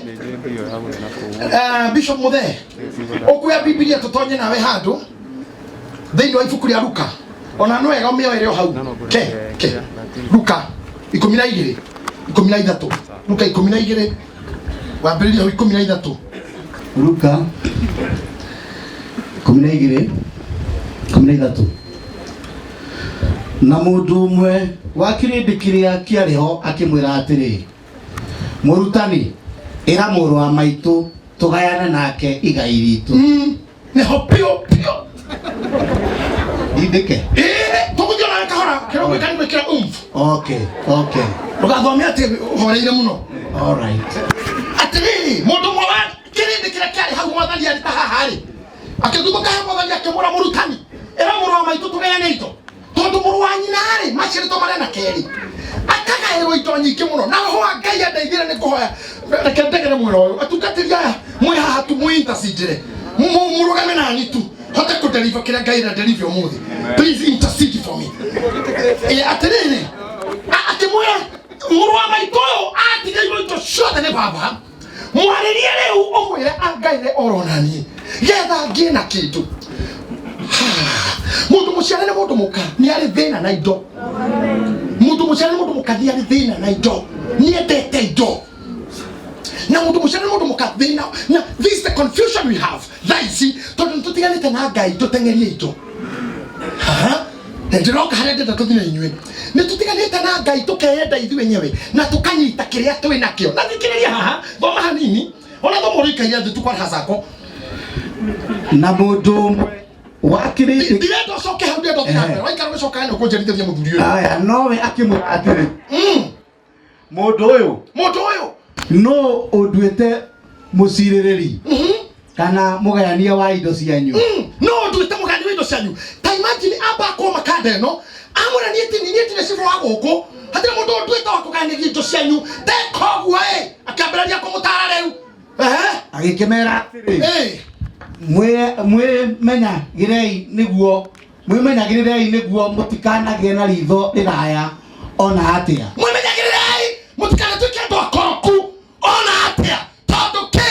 Bishop Muthee ũkuoya Bibilia tũtonye nawe handũ thĩinĩ wa ibuku rĩa Luka ona no wega ũmĩoere o hau ke ke Luka 12 13 Luka 12 wambĩrĩria hau 13. Luka 12 13. Na mũndũ ũmwe wa kĩrĩndĩ kĩrĩa kĩarĩ ho akĩmwĩra atĩrĩ, mũrutani, ĩra mũrũ wa maitũ tũgayane nake igai ritũ. Nĩho piũ piũ. Ndindĩke. Ĩĩ tũgũthiĩ onawe kahora kĩrĩa ũgwĩka nĩ gwĩkĩra umf. Okay. Ndũgathome atĩ ũhoreire mũno. All right. Atĩrĩrĩ mũndũ ũmwe wa kĩrĩndĩ kĩrĩa kĩarĩ hau mwathani arĩ ta haha rĩ akĩguthũka he mwathani akĩmwĩra mũrutani ĩra mũrũ wa maitũ tũgayane indo tondũ mũrũ wa nyina rĩ maciarĩtwo marĩ na kerĩ akagaĩrwo indo nyingĩ mũno na roho wa Ngai andeithire nĩ kũhoya reke ndegere mwĩra ũyũ atungatĩri aya mwĩ haha tu mwĩ intercedere mũrũgame nani tu hote kũdeliver kĩrĩa Ngai aradeliver ũmũthĩ. Please intercede for me. Atĩrĩrĩ akĩmwĩra mũrũ wa maitũ ũyũ atigĩirwo indo ciothe nĩ baba mwarĩrie rĩu ũmwĩre angaire oro naniĩ getha ngĩe na kĩndũ. Mũndũ mũciare nĩ mũndũ mũka nĩ arĩ thĩna na indo. Mũndũ mũciare nĩ mũndũ mũka nĩ arĩ thĩna na indo nĩ endete indo na mũndũ mũciare nĩ mũndũ mũka thĩna na this is the confusion we have thaa ici tondũ nĩ tũtiganĩte na Ngai tũteng'erie indo. Ndĩroka harĩa ndĩrenda tũthiĩ na inyuĩ nĩ tũtiganĩte na Ngai tũkeyenda ithuĩ enyewe na tũkanyita kĩrĩa twĩ nakĩo. Na thikĩrĩria haha thoma hanini ona thoma ũrĩa ũikaire thĩ tu kwa raha zako. Na mũndũ ũmwe wa kĩrĩndĩ ndirenda ũcoke hau ndĩrenda ũthiĩ na mbere waikara ũgĩcoka nĩ ũkũnjerithĩria mũthuri ũyũ. Aya nowe akĩmwĩra atĩrĩ mũndũ ũyũ Mũndũ ũyũ no ũnduĩte mũcirĩrĩri kana mũgayania wa indo cianyu. No ũnduĩte mũgayania wa indo cianyu. Ta imagine amba akorwo makanda ĩno amwĩra niĩ ti niĩ ndirĩ cibũ wa gũkũ hatirĩ mũndũ ũnduĩte wa kũgayanĩria indo cianyu teka ũguo ĩ akĩambĩrĩria kũmũtara rĩu. Agĩkĩmera atĩrĩ mwĩmenyagĩrei nĩguo mwĩmenyagĩrĩrei nĩguo mũtikanagĩe na ritho rĩraya ona atĩa. Mwĩmenyagĩrĩrei mũtikanatuĩke andũ akoroku ona atĩa tondũ kĩ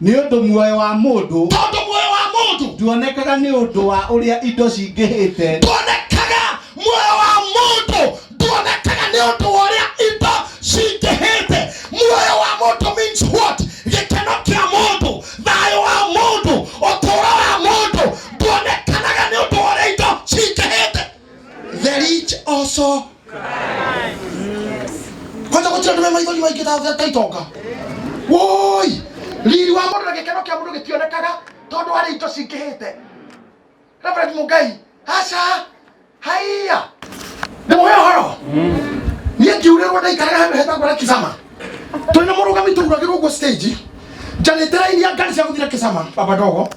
nĩ ũndũ muoyo wa mũndũ tondũ muoyo wa mũndũ nduonekaga nĩ ũndũ wa ũrĩa indo cingĩhĩte. Nduonekaga muoyo wa mũndũ nduonekaga nĩ ũndũ wa ũrĩa indo cingĩhĩte. Muoyo wa mũndũ means what? Gĩkeno kĩa mũndũ, thayũ wa mũndũ, ũtũũro wa mũndũ nduonekanaga nĩ ũndũ wa ũrĩa indo cingĩhĩte. The rich also kwanza gũtirĩ andũ me maithori maingĩ ta itonga. Woi riri wa mũndũ na gĩkeno kĩa mũndũ gĩtionekaga tondũ harĩ indo cingĩhĩte. Reverend Mungai aca haiya ndĩmũhe ũhoro niĩ ngiurĩrwo ndaikaraga handũ hetagwo na Kisama twĩna mũrũgami tũuragĩrwo ũguo stage njarĩte raini ya ngari cia gũthiĩ na Kisama baba dogo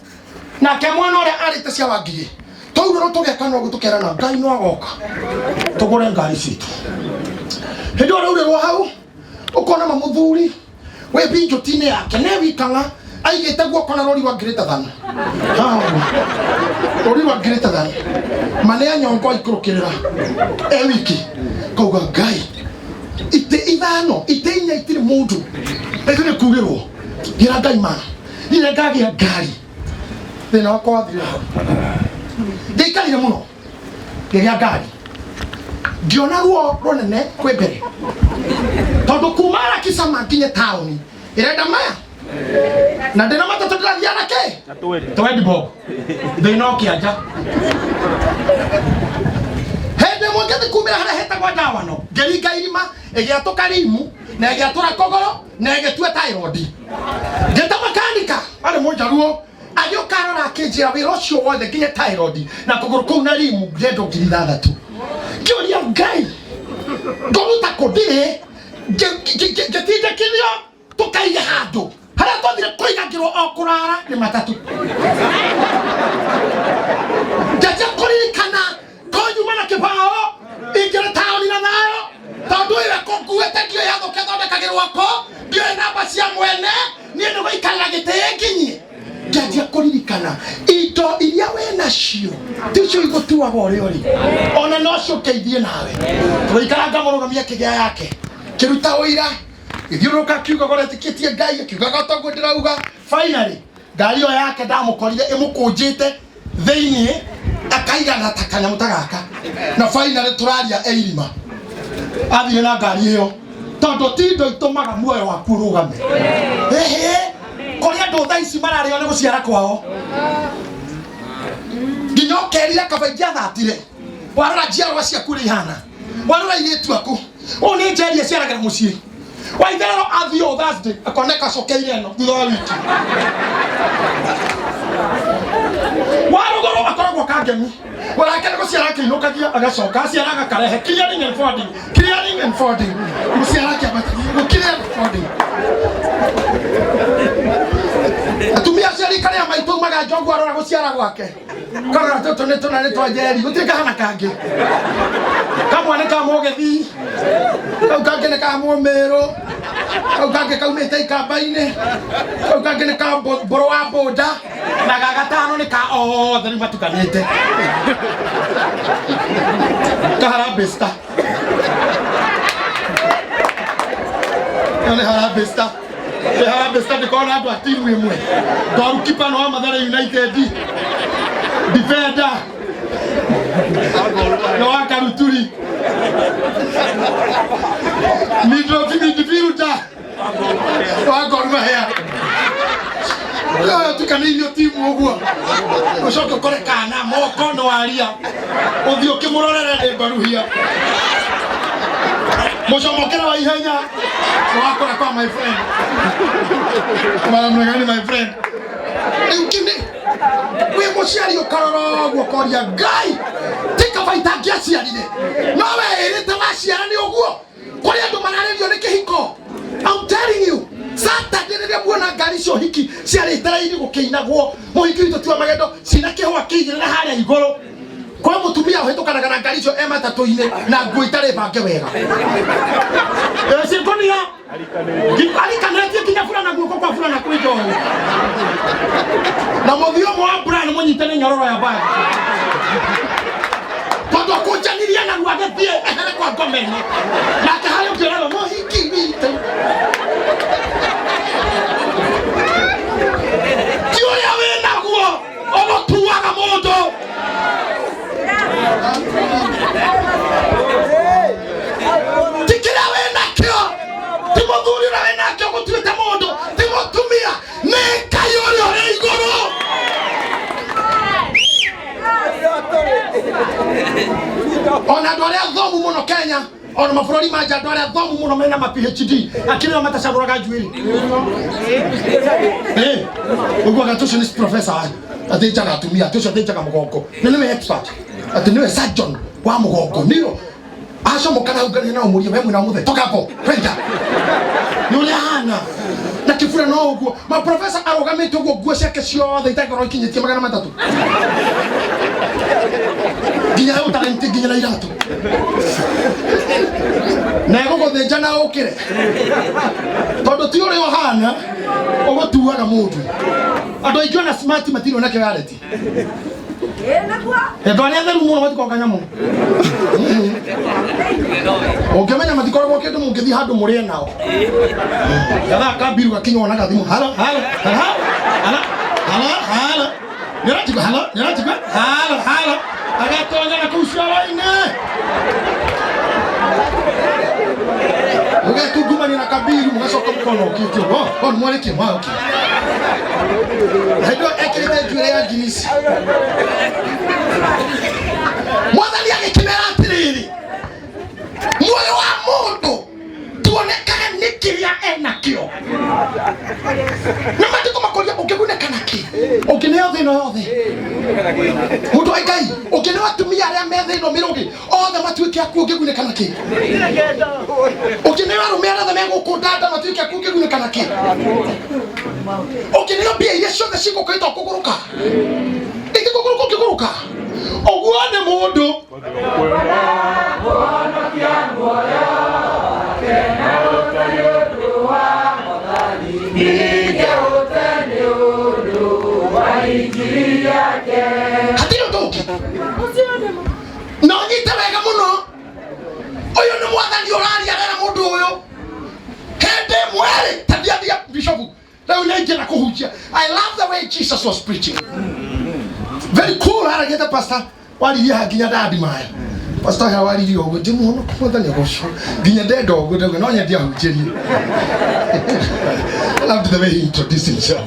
nake mwana ũrĩa arĩte cia Wangigĩ twaurĩrwo tũgekana ũguo tũkerana Ngai no agoka tũgũre ngari citũ. Hĩndĩ ĩyo ũraurĩrwo hau ũkona mamũthuri wĩ binjũti-inĩ yake ne wikang'a aigĩte guoko na rũri rwa greater than rũri rwa greater than mane ya nyongo aikũrũkĩrĩra e wiki kauga Ngai itĩ ithano itĩ inya itirĩ mũndũ ithuĩ nĩ kurĩrwo ngĩra Ngai ma niĩ ngagĩa ngari thĩna wakwa wathirĩra hau ndĩikarire mũno ngĩgĩa ngari ngĩona ruo rũnene kwĩ mbere tondũ kuma Kisama nginye taũni ĩrenda maya na ndĩna matatũ ndĩrathiĩ na kĩ twendi bob thĩna ũkĩanja hĩndĩ ĩmwe ngĩthiĩ kumĩra harĩa hetagwo ndawano ngĩringa irima ĩgĩatũka rimu na ĩgĩatũra kũgũrũ na ĩgĩtua tairodi ngĩta makanika arĩ mũnjaruo agĩũka arora akĩnjĩra wĩra ũcio wothe nginya tairodi na kũgũrũ kũu na rimu ngĩendwo 6,000 ngĩũria Ngai ngũruta kũ ndirĩ ngĩtindĩkithio tũkaiga handũ harĩa twathire kũigagĩrwo o kũrara nĩ matatũ ngĩanjia kũririkana konyuma na kĩbao Nyingĩre taũni na thayũ tondũ ũyũ ekũnguĩte ndiũĩ yathũka ĩthondekagĩrwo kũ, ndiũĩ namba cia mwene, niĩ nĩ gũikarĩra gĩtĩ nginyie. Ngĩanjia kũririkana indo iria wĩ nacio ticio igũtuaga ũrĩa ũrĩ, ona no ciũke ithiĩ nawe. Tũgĩikara ngamũrũgamia kĩgĩa yake kĩruta ũira gĩthiũrũrũka akiugaga ũrĩa etĩkĩtie Ngai, akiugaga toguo ndĩrauga. Finally ngari ĩyo yake ndamũkorire ĩmũkũnjĩte thĩiniĩ akaigana ta kanyamũ ta gaka, na finally tũraria e irima athire na ngari ĩyo, tondũ ti indo itũmaga muoyo waku ũrũgame. Ĩhĩ, kũrĩ andũ thaa ici mararĩo nĩ gũciara kwao nginya ũkerira kaba ingĩathatire. Warora njiarwa ciaku ũrĩa ihana, warora airĩtu aku, ũũ nĩ njeri aciaragĩra mũciĩ waitherero, athiĩ o Thursday akoneka acokeire ĩno thutha wa wiki. Wa rũgũrũ akoragwo kangemi warake nĩ gũciara akĩinũkagia, agacoka aciara agakarehe, clearing and forwarding, clearing and forwarding, gũciara akĩambatagia, clear and forwarding. Atumia acio rika rĩa maitũ umaga njogu, arora gũciara gwake karora tũtũ nĩ tũna nĩ twa njeri, gũtirĩ kahana kangĩ. Kamwe nĩ ka mũgĩthi, kau kangĩ nĩ ka mũmĩrũ, kau kangĩ kaumĩte ikamba-inĩ, kau kangĩ nĩ ka mbũrũ wa mbũnda, na ga gatano nĩ ka othe rĩu matukanĩte ka Harambee Star. Ĩyo nĩ Harambee Star. Nĩ Harambee Star, ndĩkorwo na andũ a timu ĩmwe. Goalkeeper nĩ wa Mathare United, defender nĩ wa Karuturi, midfielder wa Gor Mahia. Tukanĩirio timu ũguo, ũcoke ũkore kana moko nĩ waria ũthiĩ ũkĩmũrorere nĩ mbaruhia mũcomokere wa ihenya wakora kwa my friend mara mregani my friend. Rĩu kĩnĩ wĩ mũciari ũkarora ũguo ũkoria Ngai, ti kaba itangĩaciarire, no weĩrĩte waciara nĩ ũguo. Kũrĩ andũ mararĩrio nĩ kĩhiko. I'm telling you, Saturday rĩrĩa muona ngari cio hiki ciarĩte raini gũkĩinagwo mũhiki witũ ti wa magendo, cina kĩhũa kĩigĩrĩra harĩa igũrũ, kwĩ mũtumia ũhĩtũkanaga na ngari icio e matatũ-inĩ na nguo itarĩ bange wega. Ciĩkũnia arikanĩtie nginya burana, guoko kwa burana kwĩ njohi na mũthiomo wa burana mũnyite nĩ nyororo ya bagi, tondũ akũnjanirie narua agĩthiĩ ehere kwa ngoma ĩno nake harĩa ũngĩrerwo mũhiki witũ ti ũrĩa wĩ naguo ũgũtuaga mũndũ. Ti kĩrĩa wĩ nakĩo, ti mũthuri ũrĩa wĩ nakĩo gũtuĩte mũndũ, ti mũtumia, nĩ Ngai ũrĩa ũrĩ igũrũ. Ona andũ arĩa athomu mũno Kenya, ona mabũrũri ma nja, andũ arĩa athomu mũno mena ma PhD akĩrĩ o matacagũraga njuĩrĩ. Ũguo atĩ ũcio nĩ professor athĩnjaga atumia, atĩ ũcio athĩnjaga mũgongo na nĩwe expert, atĩ nĩwe surgeon wa mũgongo, nĩyo acomoka na ungania na ũmũrie we mwena wa mũthe toka hapo kwenda nĩ ũrĩa ahana na kĩbura no ũguo maprofesa arũgamĩte ũguo, nguo ciake ciothe itangĩkorwo ikinyĩtie 300 nginya ũtarenti nginya na iratũ na egũgũthĩnja na ũkĩre, tondũ ti ũrĩa ũhana ũgũtuaga mũndũ. Andũ aingĩ ona smart matirĩ ona kĩwareti. Andũ arĩa atheru mũno matikoragwo kanyamũ ũngĩmenya, matikoragwo kĩndũ mũngĩthiĩ handũ mũrĩe nao. Gathaa kambiru gakinya wonaga thimũ, halo halo halo halo halo halo, nĩũranjigua? Halo, nĩũranjigua? Halo halo, agatonya na kũu cioro-inĩ mũgetungumania na kambiru, mũgacoka mũkona ũkĩte ũguo, oh nĩ mwarĩkia mwaokia hĩndĩ ĩyo ekĩrĩte njuĩrĩ ya nginisi. Mwathani agĩkĩmera atĩrĩrĩ, muoyo wa mũndũ tuonekaga nĩ kĩrĩa enakĩo na maandĩko makoria ũngĩgunĩka nakĩ ũngĩneo thĩ ĩno yothe, mũndũ wa Ngai, ũngĩneo atumia arĩa me thĩ ĩno mĩrũgĩ othe matuĩke aku, ũngĩgunĩka nakĩ? Ũngĩneo arũme arĩa othe me gũkũ ndanda matuĩke aku, ũngĩgunĩka nakĩ? Ũngĩneo mbia iria ciothe cigũkĩte kũgũrũka itikũgũrũka, ũngĩgũrũka ũguo nĩ mũndũ. Hatirĩ ũndũ ũngĩ. Na ũnyite wega mũno, ũyũ nĩ mwathani ũraria arera mũndũ ũyũ hĩndĩ ĩmwe rĩ tathiathia bishopu rĩu nĩ ingĩenda kũhunjia. I love the way Jesus was preaching, very cool. Aragĩte pastor waririe ha nginya ndandi maya pastor ha waririe ũguo ndĩmuona mwathani agocwo nginya ndenda ũguo ndauga no nyende ahunjĩrie. I loved the way he introduced himself.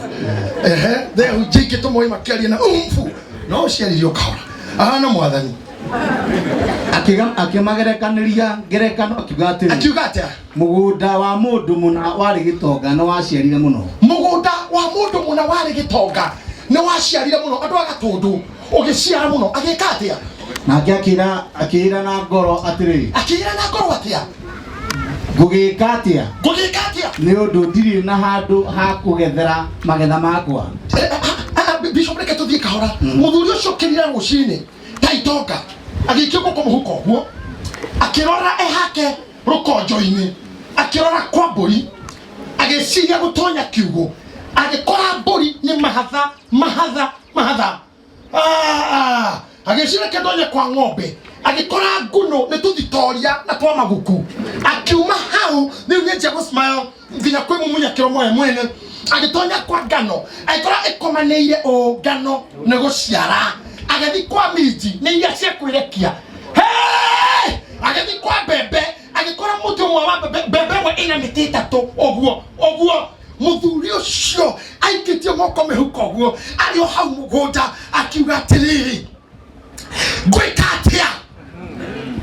Ehe, the hujike tũmoĩ makĩaria na umfu no ũciaririe ũkahora ahana mwathani. Akĩmagerekanĩria ngerekano akiuga atĩrĩ, akiuga atĩa? Mũgũnda wa mũndũ mũna warĩ gĩtonga nĩ waciarire mũno. Mũgũnda wa mũndũ mũna warĩ gĩtonga nĩ waciarire mũno, andũ a Gatũndũ, ũgĩciara mũno, agĩka atĩa? Nake akĩĩra na ngoro atĩrĩ, akĩĩra na ngoro atĩa? Ngũgĩka atĩa? Ngũgĩka atĩa? Nĩ ũndũ ndirĩ na handũ ha kũgethera magetha makwa. Bishop, reke tũthiĩ kahora. Mũthuri ũcio ũkĩrira rũcinĩ ta itonga, agĩikia guoko mũhuko ũguo, akĩrora e hake rũkonjo-inĩ, akĩrora kwa mbũri, agĩciria gũtonya kiugũ, agĩkora mbũri nĩ mahatha mahatha mahatha. Ah, agĩciria kĩndonye kwa ng'ombe, agĩkora nguno nĩ tũthitoria na twa maguku. Akiuma hau rĩu nĩ njia gũsmile nginya kwĩ mumunya kĩromo we mwene. Agĩtonya kwa ngano, agĩkora ĩkomanĩire ũ ngano nĩ gũciara. Agĩthiĩ kwa minji, nĩ iria cia kwĩrekia. Hey! Agĩthiĩ kwa mbembe, agĩkora mũtĩ ũmwe wa mbembe, mbembe ĩmwe ĩna mĩtĩ ĩtatũ ũguo ũguo. Mũthuri ũcio aikĩtie moko mĩhuko ũguo arĩ o hau mũgũnda, akiuga atĩrĩrĩ, ngwĩka atĩa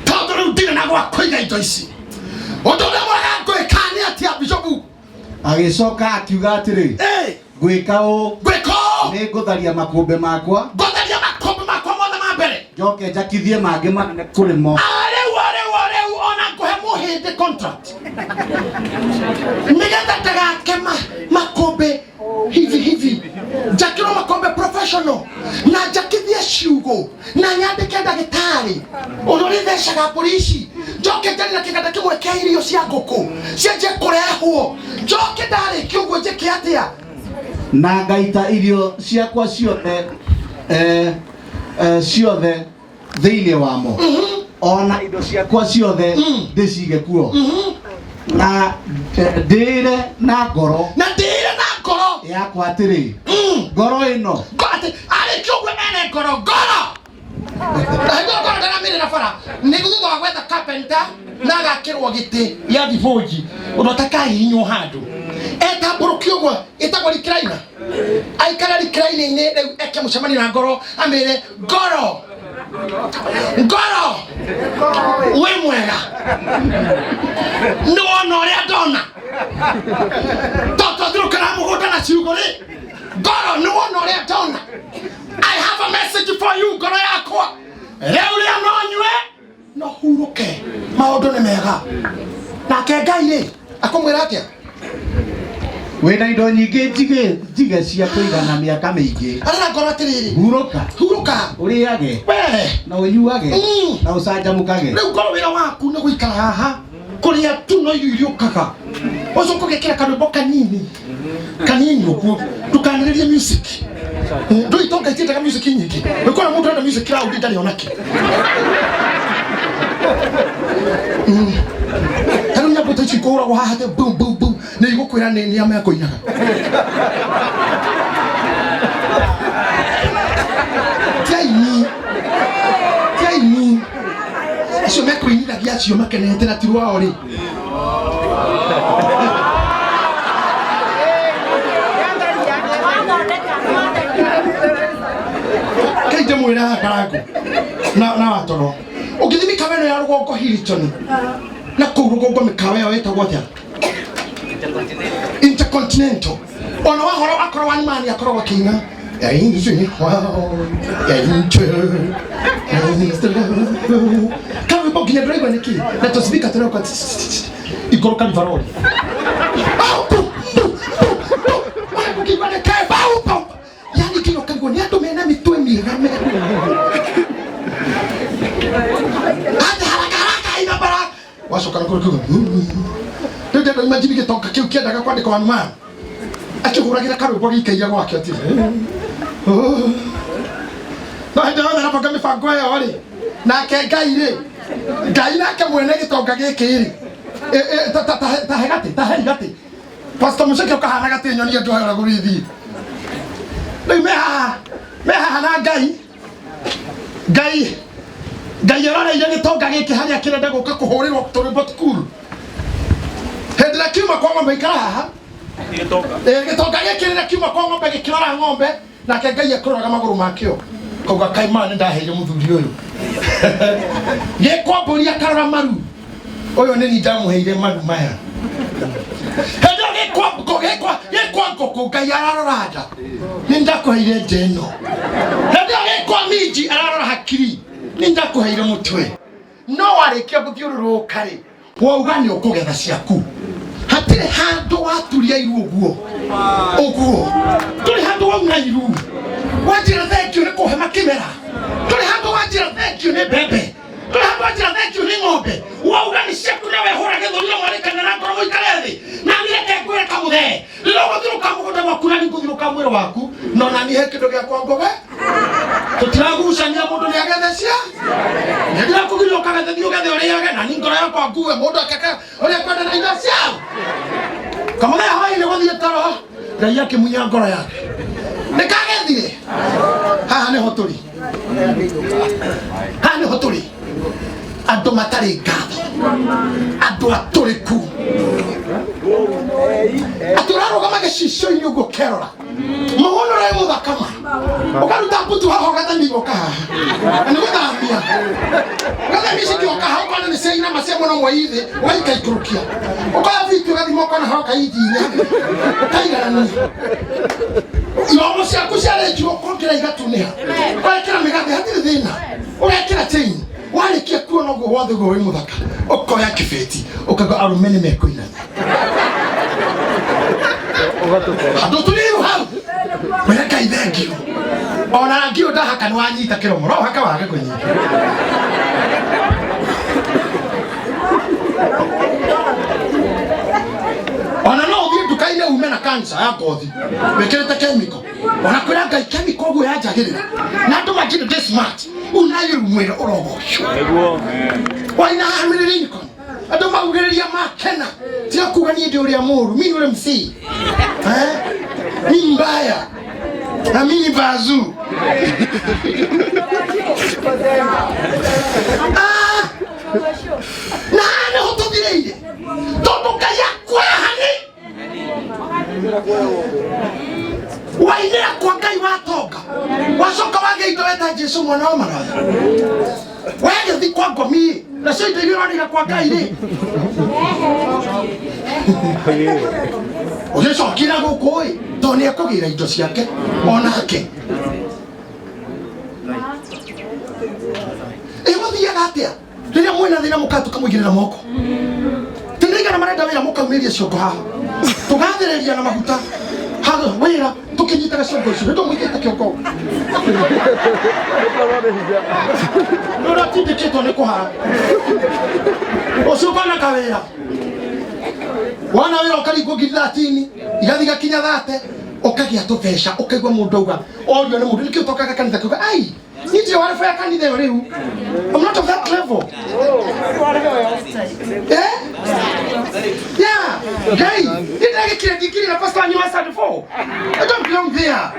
tondũ rĩu ndirĩ na gwa kũiga indo ici? Ũndũ ũrĩa mwega ngwĩka nĩ atĩa, bishopu? Agĩcoka akiuga atĩrĩ, ngwĩka ũũ, ngwĩka ũũ, nĩ ngũtharia makũmbĩ makwa, ngũtharia makũmbĩ makwa mothe ma mbere, njoke njakithie mangĩ manene kũrĩ mo. Rĩu rĩu rĩu ona ngũhe mũhĩndĩ contract nĩgetha ndagake makũmbĩ hivi hivi, njakĩrwo makombe professional na njakithie ciugũ na nyandĩke ndagĩtarĩ ũrĩa ũrĩthecaga mbũri ici, njoke njarĩ na kĩganda kĩmwe kĩa irio cia ngũkũ cianjie kũrehwo, njoke ndarĩkia ũguo njĩke atĩa? Na ngaita irio ciakwa ciothe ciothe thĩinĩ wamo, ona indo ciakwa ciothe ndĩcige kuo, na ndĩĩre na ngoro na ndĩĩre na ngoro yakwa atĩrĩ, ngoro ĩno, atĩ arĩkia ũguo ene ngoro ngoro na hĩndĩ ĩyo ngoro ndaramĩrĩra bara nĩ thutha wa gwetha carpenter na agakĩrwo gĩtĩ gĩa thibũnji ũndũ atakahihinywo handũ etambũrũkio ũguo ĩtagwo recliner, aikara recliner-inĩ rĩu eke mũcemanio na ngoro, amĩre ngoro, ngoro wĩ mwega, nĩ wona ũrĩa ndona totothiũrũkĩra mũgũnda na ciugo rĩ, ngoro nĩ wona ũrĩa ndona, I have a message for you, ngoro yakwa, rĩu rĩa no nyue no hurũke, maũndũ nĩ mega. Nake Ngai rĩ akũmwĩra atĩa? Wĩna indo nyingĩ njige njige cia kũigana mĩaka mĩingĩ. Arera ngoro atĩrĩrĩ, hurũka, hurũka, ũrĩage we na ũnyuage na ũcanjamũkage. Rĩu ngoro wĩra waku nĩ gũikara haha kũrĩa tu no irio iriũkaga, ũcoke ũgekĩra karwĩmbo kanini kanini ũguo, ndũkanĩrĩrie music. Ndũĩ itonga itiendaga music nyingĩ, wĩkora mũndũ arenda music loud ndarĩ onake. Ta rĩu nyambo ta ici ikũhũragwo haha atĩ bum bum bum nĩ igũkwĩra nĩ a mekũinaga ti aini, ti aini acio mekũinithagia acio makenete na ti rwao rĩ. Kai ndĩmwĩre haha karango na watoro ũngĩthiĩ mĩkawa ĩno ya rũgongo Hilton na kũu rũgongo, mĩkawa ĩyo ĩtagwo atĩa? Intercontinental. Ona wahoro akorwo one man akoragwo akĩina karwĩmbo nginya ndũraigua nĩkĩ na tũcibika tũreka igũrũ karibarori ũkĩigua nĩ kebau, yani nginya ũkarigwo nĩ andũ mena mĩtwe mĩega mekũ atĩ haraka haraka. Wacoka na kũrĩ kiuga rĩu ndenda imagine gĩtonga kĩu kĩendaga kwandĩka one man akĩhũragĩra karwĩmbo gĩikaire gwake atĩ no hĩndĩ yothe arabanga mĩbango ĩyo rĩ, nake Ngai rĩ, Ngai nake mwene gĩtonga gĩkĩ rĩ, tahe gatĩ, tahe gatĩ Pastor Mũceke ũkahana gatĩ nyoni andũ aya ũrĩa gũgĩthiĩ rĩu me haha, me haha na Ngai. Ngai Ngai aroreire gĩtonga gĩkĩ harĩa kĩrenda gũka kũhũrĩrwo tũrwĩmbo thukuru hĩndĩ ĩrĩa kiuma kwa ng'ombe ikara haha. Gĩtonga gĩkĩ rĩrĩa kiuma kwa ng'ombe gĩkĩrora ng'ombe, nake Ngai akũroraga magũrũ makĩo kauga kai ma nĩ ndaheire mũthuri ũyũ gĩkwa mbũri akarora maru ũyũ nĩ ni ndamũheire maru maya. Hĩndĩ ĩyo gĩkwa ngũkũ Ngai ararora nda nĩ ndakũheire nja ĩno. Hĩndĩ ĩyo gĩkwa minji ararora hakiri nĩ ndakũheire mũtwe. No warĩkia gũthiũrũrũka rĩ, wauga nĩ ũkũgetha ciaku, hatirĩ handũ waturia iru ũguo ũguo, ndũrĩ handũ wauna iru wanjĩra thengiũ nĩ kũhe makĩmera, ndũrĩ handũ wanjĩra thengiũ nĩ mbembe, ndũrĩ handũ wanjĩra thengiũ nĩ ng'ombe. Wauga nĩ ciaku na wehũra gĩthũri na mwarĩkana na ngoro mũikare thĩ. Na niĩ reke ngwĩre kamũthee, rĩrĩa ũgũthirũka mũgũnda gwaku na niĩ ngũthirũka mwĩrĩ waku, no na niĩ he kĩndũ gĩakwa ngoge tũtiragucania mũndũ nĩ agethe cia nĩ ndirakũgiria ũkagethe, thiĩ ũgethe ũrĩage na niĩ ngoro yakwa ngue mũndũ akeke ũrĩa kwenda na indo ciao. Kamũthee hwainĩ gũthiĩ toro, Ngai akĩmunya ngoro yake nĩ kagethire. Haha nĩho tũrĩ, haha nĩho tũrĩ, andũ matarĩ ngatho, andũ atũrĩku, atĩ ũrarũgama gĩcicio-inĩ ũguo ũkerora mũgũnda ũrĩa mũthaka ma ũkaruta mbutu haha ũgathamia igoka haha na nĩ gũthamia ũgathamia ici ingĩ haha ũkona nĩ cia inama cia mwena ũmwe ithĩ ũgaikaikũrũkia ũkoya biti ũgathima ũkona haroka inji inya ũkaiganania iromo ciaku ciarĩ njirũ ũkongera igatunĩha ũgekĩra mĩgathĩ hatirĩ thĩna ũgekĩra chain warĩkia kuona ũguo wothe ũguo wĩ mũthaka ũkoya kĩbĩti ũkauga arũme nĩ mekũinana andũ tũrĩrũ hau wĩra Ngai thengiũ ona rangi ũyũ ndahaka nĩ wanyita kĩromo no haka wage kũnyita. Ona no ũthiĩ nduka-inĩ ume na kansa ya ngothi wĩkĩrĩte chemical, ona kwĩra Ngai chemical ũguo yanjagĩrĩra na andũ manjĩre ndĩ smart unairu mwĩrĩ ũrogocwo waina haha mĩrĩrĩ kono andũ maugĩrĩria makena tiga kuga niĩ ndĩ ũrĩa mũru mi ule msii eh? Mi mbaya na mi ni bazu. Ah! Na nĩho tũthirĩire tondũ Ngai akuoya hani wainĩra kwa Ngai watonga wacoka wagĩa indo weta Jesu mwana wa maraya wagĩthi kwa ngomi nacio indo iria ũronire kwa Ngai rĩ ũgĩcokire gũkũ ĩ tondũ nĩ ekũgĩra indo ciake onake ĩgũthiaga atĩa rĩrĩa mwĩna thĩna mũkaa tũkamũigĩrĩra moko tĩnĩigana marenda wĩra mũkaumĩria ciongo haha tũgathĩrĩria na maguta haha wĩra tũkĩnyitaga ciongo icio nĩndũ mũigĩte kĩongo nĩ ũrĩa ũtindĩkĩtwo nĩ kũhara ũcio ũkona kawĩra wona wĩra ũkaringwo ngiri 30 igathiĩ igakinya 30 ũkagĩa tũbeca ũkaigua mũndũ auga orio nĩ mũndũ nĩkĩ ũtokaga kanitha kiuga ai niĩ ndirĩ wa level ya kanitha ĩyo rĩu. I'm not of that level. Eh? Yeah, Ngai, niĩ ndagĩkire ndingiri na pastor wanyu wa Sunday 4. I don't belong there.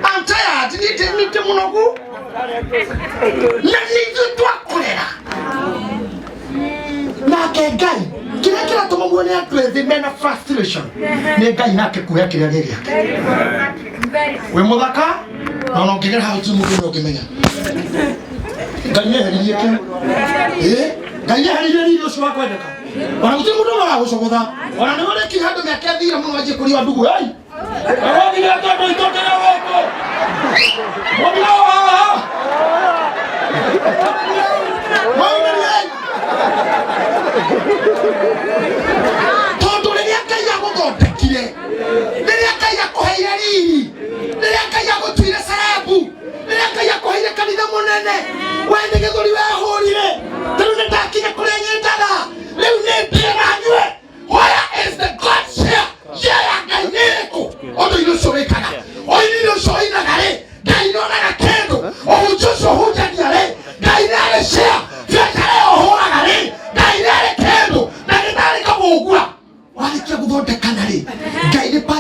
I'm tired. Niĩ ndĩ mũnogu. Na nĩ ithuĩ twakũrera. Nake Ngai, kĩrĩa kĩratũma muone andũ ethĩ mena frustration nĩ Ngai nake kuoya kĩrĩa gĩ gĩake. Wĩ mũthaka na ona ũngĩgera hau ti mũndũ ũrĩa ũngĩmenya. Ngai nĩeheririe kĩu. Ĩ, Ngai nĩeheririe riri ũcio wa kwendeka. Ona gũtirĩ mũndũ ũrĩa wagũcogotha. Ona nĩ ũrĩkinya handũ mĩaka ĩthire mũno wanjie kũria ndugu. Hey! Arothire atĩa andũ aitũ kĩrĩa gũkũ? Mũthiro haha. Maumĩrie. Tondũ rĩrĩa Ngai agũthondekire, rĩrĩa Ngai akũheire riri, rĩrĩa Ngai agũtuire cerebu, rĩrĩa Ngai akũheire kanitha mũnene, we nĩ gĩthũri wehũrire. Ta rĩu nĩ ndakinya kũrĩa nyendaga.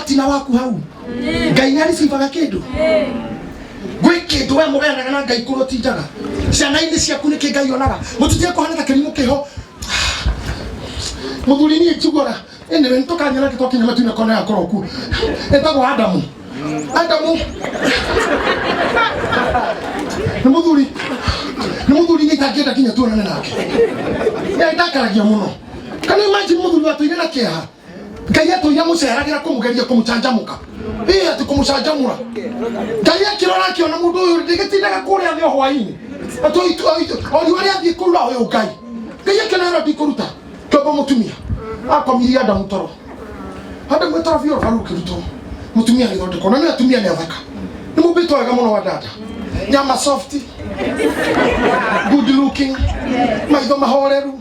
Patina waku hau Ngai nĩ aricibaga kĩndũ gwĩ kĩndũ we mũgayanaga na Ngai kũrĩa ũtindaga ciana-inĩ ciaku nĩkĩ Ngai onaga mũtitige kũhana ta kĩrimũ kĩho. Mũthuri niĩ njiguaga anyway nĩtũkanyona nake twakinya matu-inĩ kona yakorwo kuo etagwo Adamu. Adamu nĩ mũthuri, nĩ mũthuri niĩ itangĩenda nginya tuonane nake, nĩ ndakaragia mũno. Kana imagine mũthuri watũire na kĩeha, Ngai atũire mũceragĩra kũmũgeria kũmũcanjamũka, ĩ atĩ kũmũcanjamũra. Ngai akĩrora akĩona mũndũ ũyũ ndĩgĩtindaga kũrĩa thĩ o hwainĩ o riũa rĩathiĩ kũrura ũyũ Ngai. Ngai akĩona ĩno ndikũruta kĩombo mũtumia akomirie Adamu toro. Adamu toro biũ rũbaru rũkĩrutwo, mũtumia agĩthondekwo. Na nĩ atumia nĩ athaka, nĩ mũmbĩtwo wega mũno wa dada, nyama soft, good looking, maitho mahoreru,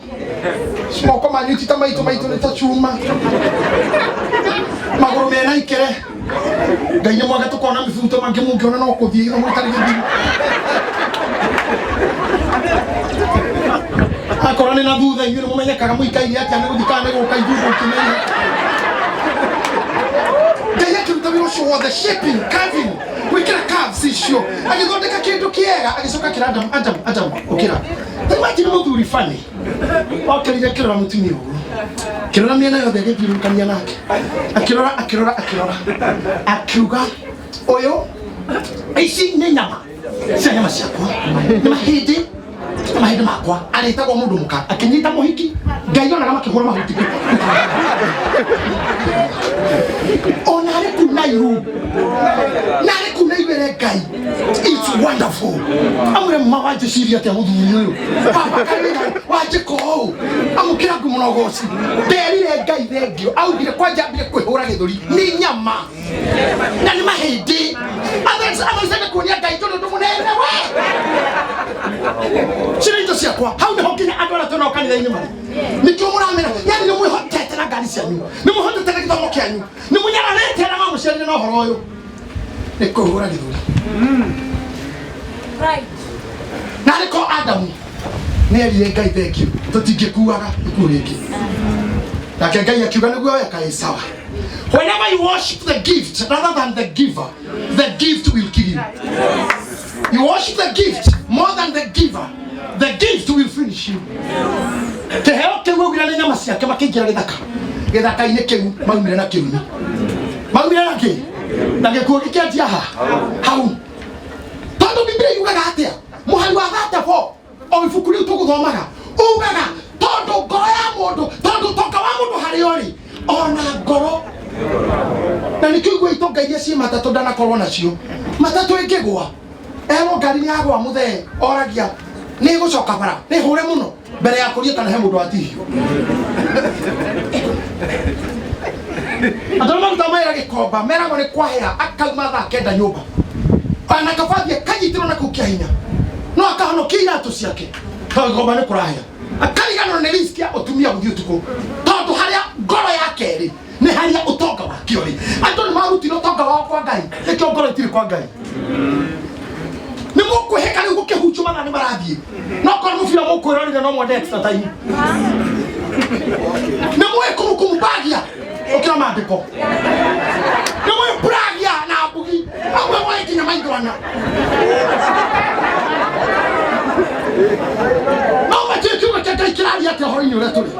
moko manyu ti ta maitũ, maitũ nĩ ta cuma, magũrũ mena ikere. Ngai nĩ mwega tũkona mĩbuto mangĩ mũngĩona no kũthiĩ ithomo itarĩ gĩthimi. Akorwo nĩ na thutha inyuĩ nĩ mũmenyekaga mũikaire atĩa, nĩ gũthiĩ kana nĩ gũka, ithuĩ ndũngĩmenya. Ngai akĩruta wĩra ũcio wothe, shaping, carving, gwĩkĩra curves icio, agĩthondeka kĩndũ kĩega, agĩcoka akĩra Adamu, Adamu, Adamu, ũkĩra. Ta imagine mũthuri bani okĩrire akĩrora mũtumia ũguo, akĩrora mĩena yothe, agĩthiũrũrũkania nake, akĩrora, akĩrora, akĩrora, akiuga ũyũ, ici nĩ nyama cia nyama ciakwa, nĩ mahĩndĩ nĩ mahĩndĩ makwa, arĩtagwo mũndũ mũka. Akĩnyita mũhiki Ngai onaga makĩhũra mahuti ona arĩ kuu na iru na arĩ kuu na iru ere Ngai it's wonderful. Amwĩre mama wanjĩciria atĩa mũthuri ũyũ baba karĩra wanjĩka ũũ amũkĩra ngumo na ũgoci. Nderire Ngai thengio augire kwanja ambire kwĩhũra gĩthũri nĩ nyama na nĩ mahĩndĩ athecende kuonia Ngai tondũ ũndũ mũnene we cira indo ciakwa hau nĩho nginya andũ arĩa twĩnao kanitha-inĩ marĩ nĩkĩo mũramera yani nĩ mwĩhotete na ngari cianyu, nĩ mwĩhotete na gĩthomo kĩanyu, nĩ mũnyararĩte arĩa mamũciarire na ũhoro ũyũ nĩ kũhũra gĩthũri. Na arĩ ko Adamu nĩ erire Ngai thengio tũtingĩkuaga ikuũ rĩngĩ, nake Ngai akiuga nĩguo weka ĩ sawa. Whenever you worship the gift rather than the giver, the gift will kill you. You worship the gift more than the giver, the gift will finish you. Kĩheo kĩu augire nĩ nyama ciake makĩingĩra gĩthaka, gĩthaka-inĩ kĩu maumire na kĩrumi, maumire na kĩ na gĩkuũ gĩkĩanjia ha hau. Tondũ Biblia yugaga atĩa? Mũhari wa 34 o ibuku rĩu tũgũthomaga ugaga tondũ ngoro ya mũndũ, tondũ ũtonga wa mũndũ harĩa ũrĩ ona ngoro na nĩkĩo igua itonga iria ciĩ matatũ ndanakorwo nacio matatũ ĩngĩgwa erwo ngari nĩ yagwa mũthee oragia nĩ ĩgũcoka bara nĩ hũre mũno mbere ya kũria kana he mũndũ watihio. Andũ arĩa maruta mawĩra gĩkomba meragwo nĩ kwahĩa akauma thaa kenda nyũmba ona kabathi akanyitĩrwo na kũu kĩa hinya no akahonokia iratũ ciake tondũ gĩkomba nĩ kũrahĩa, akariganĩrwo nĩ risk ya ũtumia gũthiĩ ũtukũ tondũ harĩa ngoro yake ĩrĩ nĩ harĩa ũtonga wake ũrĩ. Andũ nĩ marutire ũtonga wao kwa Ngai, nĩkĩo ngoro itirĩ kwa Ngai. Nĩ mũkwĩhĩka rĩu gũkĩhunjio mathaa nĩ marathiĩ no korwo mũbira mũkwĩrorire no mwende extra time nĩ mũĩ kumukumbagia ũkĩra maandĩko nĩ mũĩ buragia na mbugi amwe moĩ nginya maithwana no matiũĩ kiugo kĩa Ngai kĩraria atĩa ũhoro-inĩ ũrĩa tũrĩ.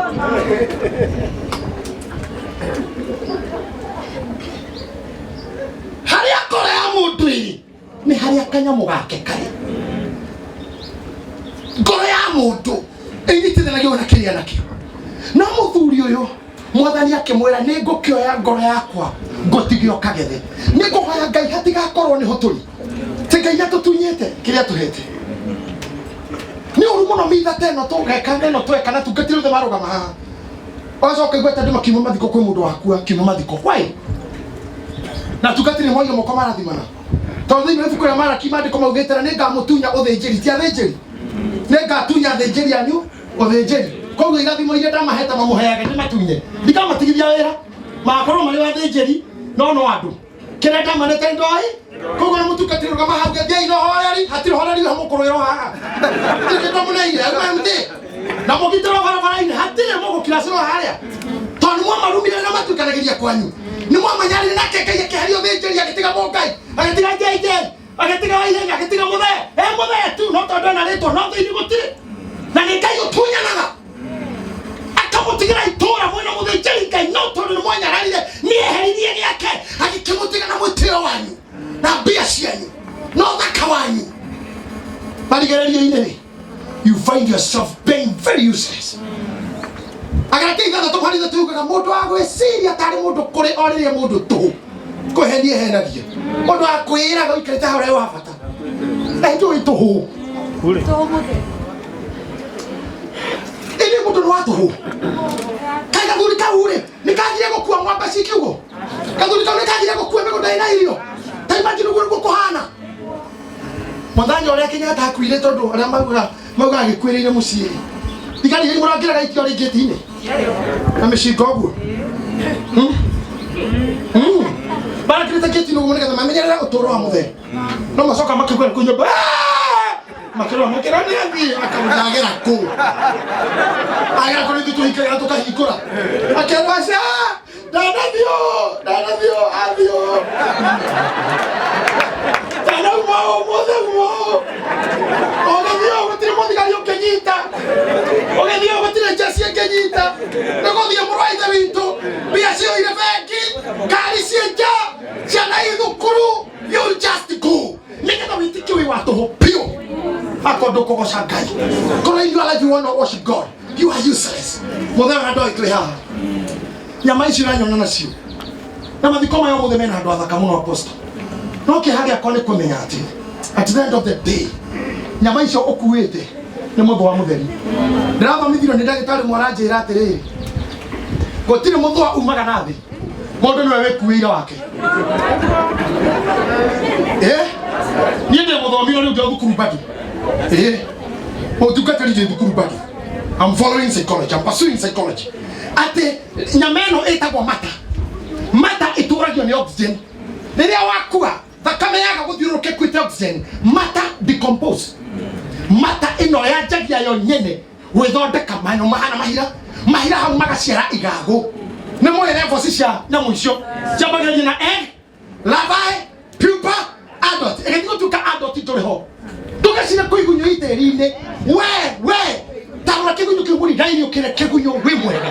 Harĩa ngoro ya mũndũ ĩrĩ nĩ harĩa kanyamũ gake karĩ. Ngoro ya mũndũ ĩnyitithanagio na kĩrĩa nakĩo. No mũthuri ũyũ mwathani akĩmwĩra nĩ ngũkĩoya ngoro yakwa ngũtige ũkagethe. Nĩ ngũhoya Ngai hatigakorwo nĩho tũrĩ ti Ngai atũtunyĩte kĩrĩa tũhete. Nĩ ũru mũno mitha ta ĩno tũgeka na ĩno tweka na tungatĩre othe marũgama haha ũgacoka igua atĩ andũ makiuma mathiko kwĩ mũndũ wakua kiuma mathiko why na tungatĩre moige moko marathimana tondũ thĩinĩ wa ibuku rĩa Maraki maandĩko maugĩte na nĩngamũtunya ũthĩnjĩri ti athĩnjĩri nĩngatunya athĩnjĩri anyu ũthĩnjĩri koguo irathimo iria ndamahete mamũheage ndĩmatunye ndikamatigithia wĩra magakorwo marĩ athĩnjĩri no no andũ kĩrĩa ndamanete ndoĩ koguo nĩ mũtungatĩri rũgama hau thiai na ũhoreri hatirĩ ũhoreri wĩ mũkũrũĩrwo haha hatirĩ kĩndũ mũneire auma mthĩ na mũgitĩrwo barabara-inĩ hatirĩ mũgũkiracĩrwo harĩa tondũ nĩ mwamarumire na matuĩkanagĩria kwanyu. Nĩ mwamanyarire nake Ngai akĩheria ũthĩnjĩri agĩtiga mũngai, agĩtiga JJ, agĩtiga Waihenya, agĩtiga mũthee. E mũthee tu no tondũ ena rĩtwa no thĩinĩ gũtirĩ. Na nĩ Ngai ũtunyanaga akamũtigĩra itũra mwena mũthĩnjĩri Ngai no tondũ nĩ mwanyararire nĩ eheririe gĩake agĩkĩmũtiga na mwĩtĩo wanyu na mbia cianyu na ũthaka wanyu. Marigĩrĩrio-inĩ rĩ, you find yourself being very useless. Agalatia ithathatũ mũhari ithatũ yugaga mũndũ wa gwĩciria tarĩ mũndũ kũrĩ o rĩrĩa mũndũ tũhũ kũhenia henagia mũndũ wa kwĩĩraga ũikarĩte haha ũrĩa wa bata na ndũĩ tũhũ ĩndĩ mũndũ nĩ wa tũhũ. Kaĩ gathuri kau rĩ nĩ kagire gũkua ng'ombe ci kiugo? Gathuri kau nĩ kagire gũkua mĩgũnda ĩna irio? Ta imagine ũguo nĩguo kũhana mũthenya ũrĩa Kenyatta akuire, tondũ arĩa maugaga agĩkuĩrĩire mũciĩ rĩ, thigari iria mũrangĩraga itio rĩ ngĩti-inĩ na mĩcinga ũguo marangĩrĩte ngĩti-inĩ ũguo nĩgetha mamenyerere ũtũũro wa mũthee, no macoka makĩgwĩra kũu nyũmba makĩrora makĩra nĩ athiĩ akamũta agera kũ agera kũ nĩ ithuĩ tũhingagĩra tũkahingũra akerwo aca ndanathiũ ndanathiũ athiũ ndanauma ũmũthĩ guo ũgĩthiĩ gũtirĩ mũthigari ũngĩnyita, ũgĩthiĩ gũtirĩ njeci ĩngĩnyita, nĩ gũthiĩ mũrũ wa ithe witũ, mbia ciyũire bengi, ngari ciĩ nja, ciana i thukuru, you just go nĩgetha wĩtĩkio wĩ wa tũhũ biũ. Akorwo ndũkũgoca Ngai, korwo in your life you want to worship God, you are useless. Mũthenya ũrĩa ndoĩ twĩ haha nyama ici ũranyona nacio na mathiko maya ũmũthĩ mena andũ athaka mũno apostle, no kĩeha gĩakwa nĩ kũmenya atĩ at the end of the day nyama icio ũkuĩte nĩ mũthũa mũtheri. Ndĩrathomithirio nĩ ndagĩtarĩ mwaranjĩra atĩrĩrĩ, gũtirĩ mũthũa umaga na thĩ, mũndũ nĩwe wĩkuĩire wake. Eh, niĩ ndĩ mũthomi no rĩu ndĩ o thukuru bado. Eh, ũtungatĩri ndĩ thukuru bado. I'm following psychology, I'm pursuing psychology. Atĩ nyama ĩno ĩtagwo mata mata ĩtũragio nĩ oxygen. Rĩrĩa wakua thakame yaga gũthiũrũrũka ĩkuĩte oxygen, mata decompose. Mata ĩno yanjagia yo nyene gwĩthondeka mano mahana mahira mahira hau magaciara igagũ. Nĩ mũĩ levels cia nyamũ icio ciambagĩrĩria na egg, larvae, pupa, adult, ĩgĩthiĩ gũtuĩka adult ndũrĩ ho. Ndũgecire kũigunyũ itĩri-inĩ we we tarora kĩgunyũ kĩu mũringaini ũkĩre kĩgunyũ wĩ mwega.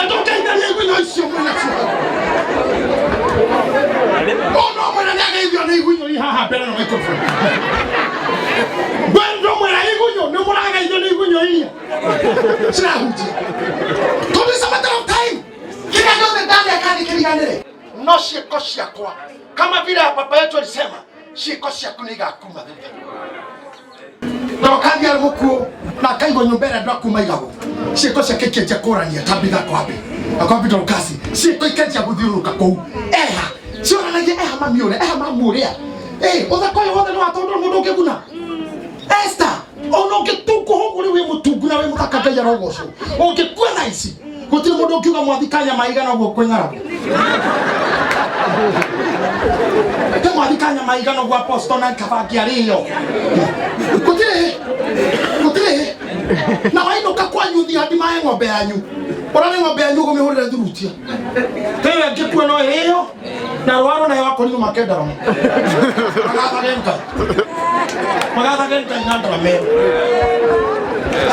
Ndũkeithĩrie igunyũ icio mwĩnacio ono mwena nĩ ageithio nĩ igunyũ i haha mbere na microphone. Wendo mwena igunyũ nĩ mũrageithio nĩ igunyũ iria cirahunjia, tondũ it's a matter of time. Kĩrĩa gĩothe ndaneka nĩkĩriganĩre, no ciĩko ciakwa, kama vile baba yetu alisema, ciĩko ciaku nĩ igakuma thutha. Ndokathi arĩ mũkuũ na akaigwo nyũmba ĩrĩa andũ aku maigagwo, ciĩko ciake ikĩanjia kũrania Tabitha kwambi akwambi Dorokasi, ciĩko ikĩanjia gũthiũrũrũka kũu eha cioranagia eha mami ũrĩa eha mamu ũrĩa. Ĩ ũthaka ũyũ wothe nĩ wa tondũ mũndũ ũngĩguna Esther ona ũngĩtunguha ũguo rĩu wĩ mũtungu na wĩ mũthaka, Ngai arogocwo, ũngĩkua thaa ici gũtirĩ mũndũ ũngiuga mwathika nyama igana ũguo kwĩ ng'aragu te mwathika nyama igana ũguo apostle na kabangi arĩo gũtirĩ gũtirĩ. Na wainũka kwanyu thiĩ handimae ng'ombe yanyu, ũrare ng'ombe yanyu ũgũmĩhũrĩre thurutia teyo ĩngĩkua no ĩrĩo na rwaro nayo akorirwo makendarama magathage Ngai magathage Ngai na ndarama ĩyo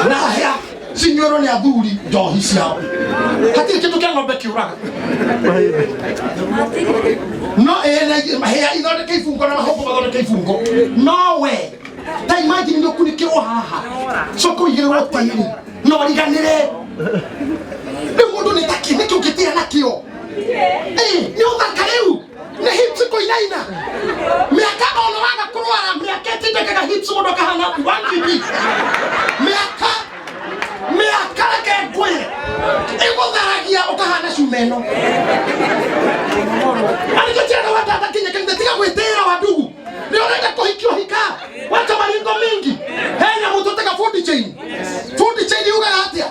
na hĩa cinyuĩrwo nĩ athuri njohi ciao. Hatirĩ kĩndũ kĩa ng'ombe kĩũraga no ĩĩ hĩa ithondeke ibungo na mahũngũ mathondeke ibungo, no we ta imagine nĩ ũkunĩkĩrwo haha coka ũigĩrĩrwo tĩri no riganĩre. Rĩu mũndũ nĩ taki nĩkĩ ũngĩtĩa nakĩo? Ĩ nĩ ũthaka rĩu nĩ hips kũinaina mĩaka ona waga kũrwara mĩaka ĩtindĩkaga hips mũndũ akahana 1 GB mĩaka mĩaka. Reke ngwĩre ĩgũtharagia ũkahana cuma ĩno. Arĩkĩo njĩraga wa tata kinya kanitha tiga gwĩtĩĩra wa ndugu nĩ ũrenda kũhikio hika wacha maringo mingi. He nyamũ tũtega food chain. Food chain yugaga atĩa?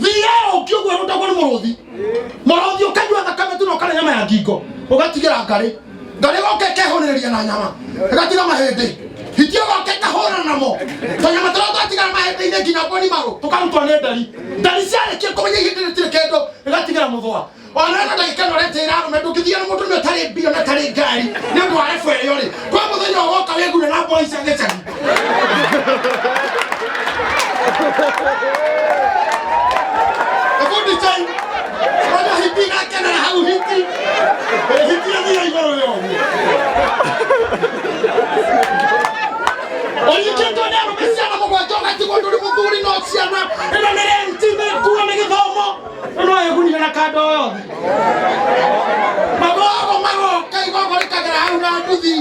Thiĩ ũngĩ ũguo ĩrundagwo nĩ mũrũthi mũrũthi ũkanyua thakame tu na ũkarĩa nyama ya ngingo ũgatigĩra ngarĩ ngarĩ goka ĩkehũnĩrĩria na nyama ĩgatiga mahĩndĩ. Hiti ĩgoka ĩkahũrana namo. Tũnyamũ tũrĩa twatigara mahĩndĩ-inĩ nginya boni marũ tũkarutwo nĩ ndari. Ndari ciarĩkia kũmenya ihĩndĩ rĩtirĩ kĩndũ rĩgatigĩra mũthũa. Ona ĩno ndagĩka ĩno ũretĩĩra arũme ndũngĩthiĩ na mũndũ ũmwe ũtarĩ mbia na ũtarĩ ngari nĩ ũndũ wa rebo ĩrĩa ũrĩ. Kwĩ mũthenya ũgoka wĩgune na mboi cia gĩcagi. Ebundi chai. Ona hiti igakenera hau hiti. Hiti ĩthiĩ igũrũ ũguo. Ũnyitĩtwo nĩ arũme ciana mũgwanja ũgatigwo ndũrĩ mũthuri no ciana. Ĩno nĩ renti nĩ nguo nĩ gĩthomo. No ĩgunire na kando o yothe. Magogo magoka igogo rĩkagera hau na nduthi.